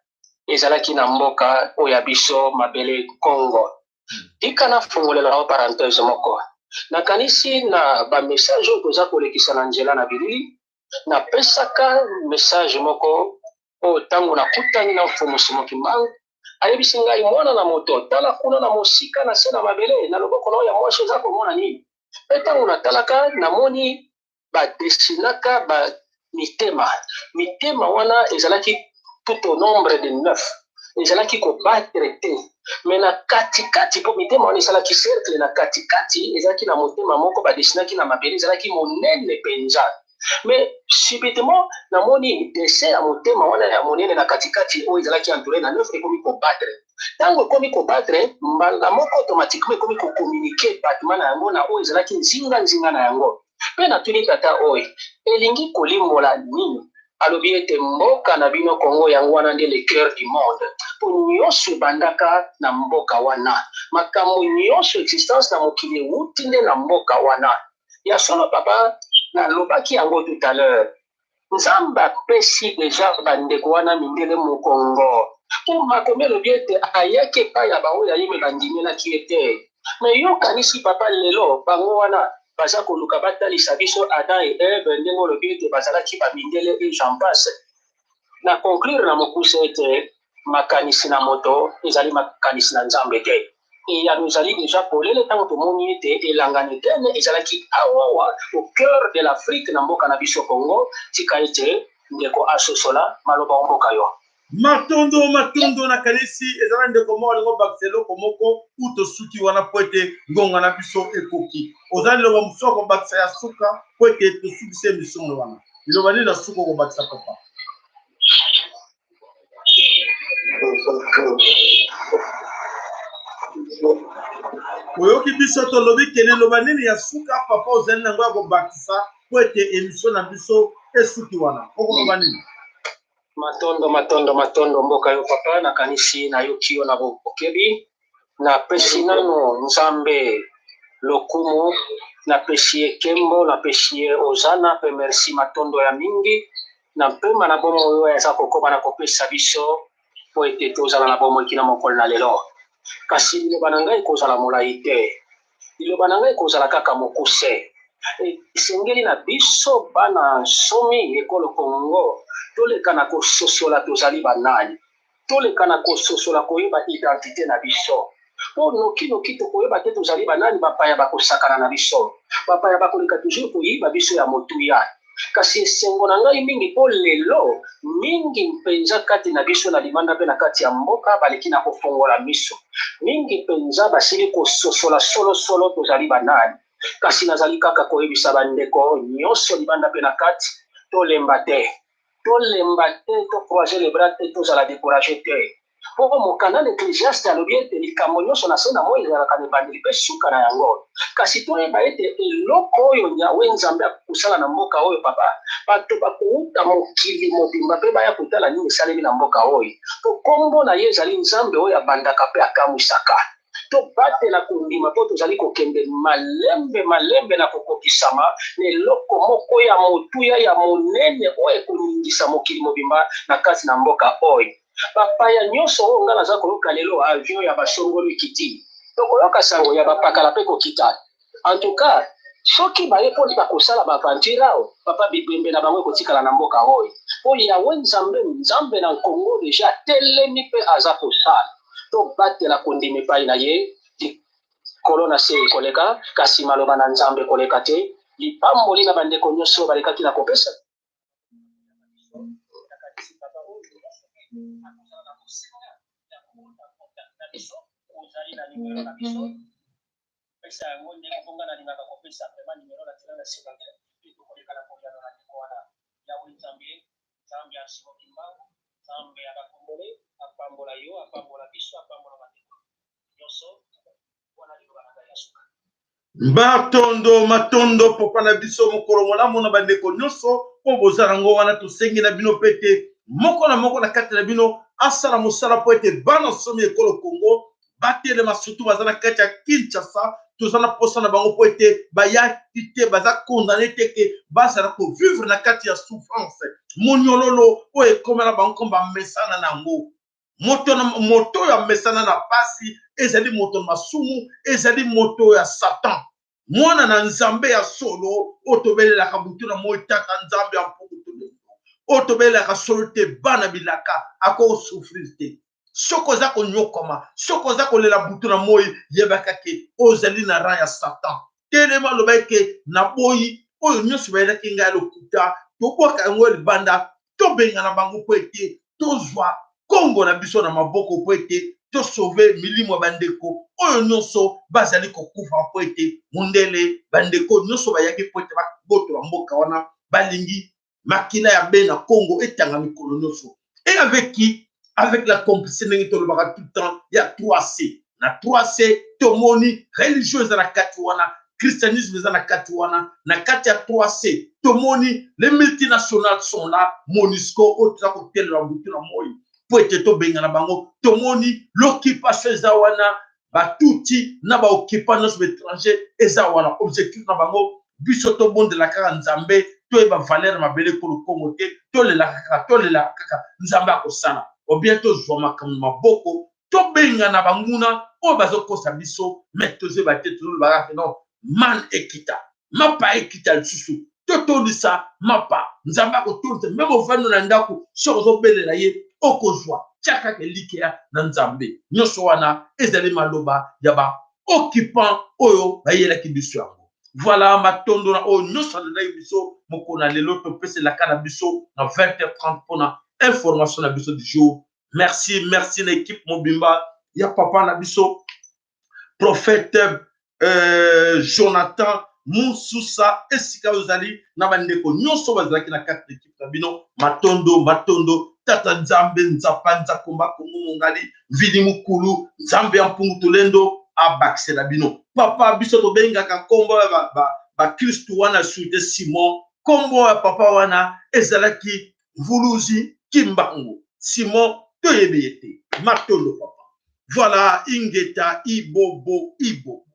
ezalaki na mboka oyo ya biso mabele Congo. Tika nafungolela yo parenthèse moko. Nakanisi na bamessage oyo toza kolekisa na nzela na bilili. Napesaka message moko oyo ntango nakutani na Mfumu Simon Kimbangu, ayebisi ngai, mwana na moto, tala kuna na mosika na se na mabele, na loboko na oyo ya mwasi oza komona nini? Mpe ntango natalaka, namoni badesinaka ba mitema. Mitema wana ezalaki tout au nombre de 9, ezalaki kobattre te, mais na katikati, mpo mitema wana esalaki cercle, na katikati ezalaki na motema moko badesinaki na mabele, ezalaki monene mpenza. Mais subitement namoni dessin ya motema wana ya monene na katikati oyo ezalaki entouré na 9 ekomi kobattre. Ntango ekomi kobattre, mbala moko automatiquement ekomi kocommuniquer battement na yango na oyo ezalaki nzinga nzinga na yango. Mpe natuni tata oyo, elingi kolimbola nini? Alobi ete mboka na bino Kongo yango wana nde le cœur du monde, mpo nyonso ebandaka na mboka wana, makambo nyonso, existence na mokili ewuti nde na mboka wana. Ya solo papa, nalobaki yango tout à l'heure, Nzambe apesi deja bandeko wana mindele mokongo, mpo makomi elobi ete ayaki epai ya baoyo ayeme bandimelaki ye te. Mais yokanisi papa, lelo bango wana baza koluka batalisa biso Adam et Eve, ndenge olobi ete bazalaki bamindele et j'en passe. Na conclure na mokuse ete makanisi na moto ezali makanisi na Nzambe te. Eyano ezali deja polele ntango tomoni ete elanga na Edene ezalaki awawa au cœur de l'Afrique, na mboka na biso Congo. Tika ete ndeko asosola maloba o mboka yo. Matondo, matondo. Nakanisi eza na ndeko moko alingo bakisa eloko moko u tosuki wana, po ete ngonga na biso ekoki. Oza liloba mosusu akobakisa ya suka po ete tosukisi émission wana? Liloba nini na suka okobakisa, papa? Oyoki biso tolobi ke liloba nini ya suka, papa, ozali nango ya kobakisa po ete émission na biso esuki wana? Okoloba nini? Matondo, matondo, matondo mboka yo papa. Nakanisi nayoki yo na bokebi. Napesi nano Nzambe lokumu, napesi ye nkembo, napesi ye ozana mpe merci, matondo ya mingi na mpema na bomoi oyo aza kokoba na kopesa biso mpo ete tozala na bomoi kino mokolo na lelo. Kasi liloba na ngai ekozala molai te, liloba na ngai ekozala kaka mokuse. Esengeli na biso bana nsomi ekolo Kongo toleka na kososola tozali banani, toleka na kososola koyeba identité na biso, mpo noki noki tokoyeba te tozali banani, bapaya bakosakana na biso, bapaya bakoleka toujours koyiba biso ya motuya. Kasi esengo na ngai mingi mpo lelo mingi mpenza kati na biso na libanda mpe na kati ya mboka baleki na kofongola miso, mingi mpenza basili kososola solosolo tozali banani. Kasi nazali kaka koyebisa bandeko nyonso libanda mpe na kati, tolemba te, tolemba te, tocroiser les bras te, tozala découragé te, mpo mokanda na Ecclésiaste alobi ete likambo nyonso na se na moi ezalaka na ebandeli mpe suka na yango. Kasi toyeba ete eloko oyo Yawe Nzambe akosala na mboka oyo, papa, bato bakouta mokili mobimba mpe baya kotala nini esalemi na mboka oyo, mpo nkombo na ye ezali Nzambe oyo abandaka mpe akamwisaka. Tobatela kondima, mpo tozali kokende malembe malembe na kokokisama na eloko moko ya motuya ya monene oyo ekoningisa mokili mobimba na kati na mboka oyo. Bapaya nyonso oyo ngai naza koyoka lelo, avion ya basongolo ekiti, tokoyoka sango ya bapakala mpe kokita. En tout cas, soki baye mponi bakosala baaventure awa, papa, bibembe na bango ekotikala na mboka oyo, mpo Yawe Nzambe, Nzambe na Nkongo, deja atelemi mpe aza kosala. Tobatela kondima epai na ye. Likolo na se ekoleka, kasi maloba na Nzambe ekoleka te. Lipamboli na bandeko nyonso balekaki na kopesa. Ozali na nimero na biso, pesa yango ndenge mpo ngai nalingaka kopesa vraiment nimero na nzela na nsima te, mpe tokoleka na koyano na ndeko wana. Yawe Nzambe, Nzambe ya Simon Kimbangu, Nzambe ya bakongole, apambola yo, apambola biso, apambola bandeko nyonso. Wana liloba na ngai ya suka. Matondo, matondo papa na biso. Mokolo malamu na bandeko nyonso mpo boza nango wana. Tosengi na bino mpe ete moko na moko na kati na bino asala mosala mpo ete bana somi ekolo Kongo batelema, surtout baza na kati ya Kinshasa. Toza na posa na bango mpo ete bayaki te, baza condamné te ke bazala kovivre na kati ya souffrance, moniololo oyo ekomela bango komo bamesana na yango. Moto na moto oyo amesana na pasi ezali moto na masumu, ezali moto ya Satan. Mwana na Nzambe ya solo oyo tobelelaka butu na moi, Tata Nzambe ya mpungu tulendo, oyo tobelelaka solo te bana bilaka, akosouffrir te. Soki oza konyokwama, soki oza kolela butu na moi, yebaka ke ozali na rang ya Satan. Telema, loba eke naboyi oyo nyonso bayelaki ngai ya lokuta, tobwaka yango libanda, tobengana bango mpo ete tozwa Kongo na biso na maboko, mpo ete tosauve milimo ya bandeko oyo nyonso bazali kokufa, mpo ete mondele bandeko nyonso bayaki mpo ete babotola mboka wana, balingi makila ya bena Kongo etanga mikolo nyonso. Et avec qui? Avec la complicité, ndenge tolobaka tout le temps, ya 3C. Na 3C tomoni religion eza na kati wana, christianisme eza na kati wana. Na kati ya 3C tomoni les multinationales sont là, MONUSCO oyo toza kotelela butu na moi mpo ete tobengana bango. Tomoni l'occupation eza wana, batuti na baoccupant nyonso baétranger eza wana. Objectif na bango, biso tobondela kaka Nzambe, toyeba valeur mabele ekolo Kongo te, tolelaka kaka, tolelaka kaka, Nzambe akosala. Obien tozwa makambo maboko, tobengana banguna oyo bazokosa biso. Me tozoyeba te, tozoloba kaka non, man ekita, mapa ekita lisusu, totondisa mapa. Nzambe akotondisa. Meme ovandi na ndako, soki ozobelela ye, okozwa. Tia kaka elikya na Nzambe. Nyonso wana ezali maloba ya ba occupant oyo bayelaki biso yango. Voilà, matondo na oyo nyonso alandaki biso mokolo na lelo. Topeselaka na biso na 20h30 mpona information na biso du jour. Merci, merci na équipe mobimba ya papa na biso prophète Jonathan Mususa, esika ozali, na bandeko nyonso bazalaki na kati na ekipe na bino. Matondo, matondo. Tata Nzambe Nzapa Nzakomba Kongo Mongali Mvidi Mukulu, Nzambe ya Mpungu Tulendo, abakisela bino. Papa, biso tobengaka nkombo ya bakristu ba, ba wana sute Simon. Nkombo ya papa wana ezalaki Mvuluzi Kimbangu. Simon toyebi ye te. Matondo papa. Voilà, ingeta, ibobo, ibobo.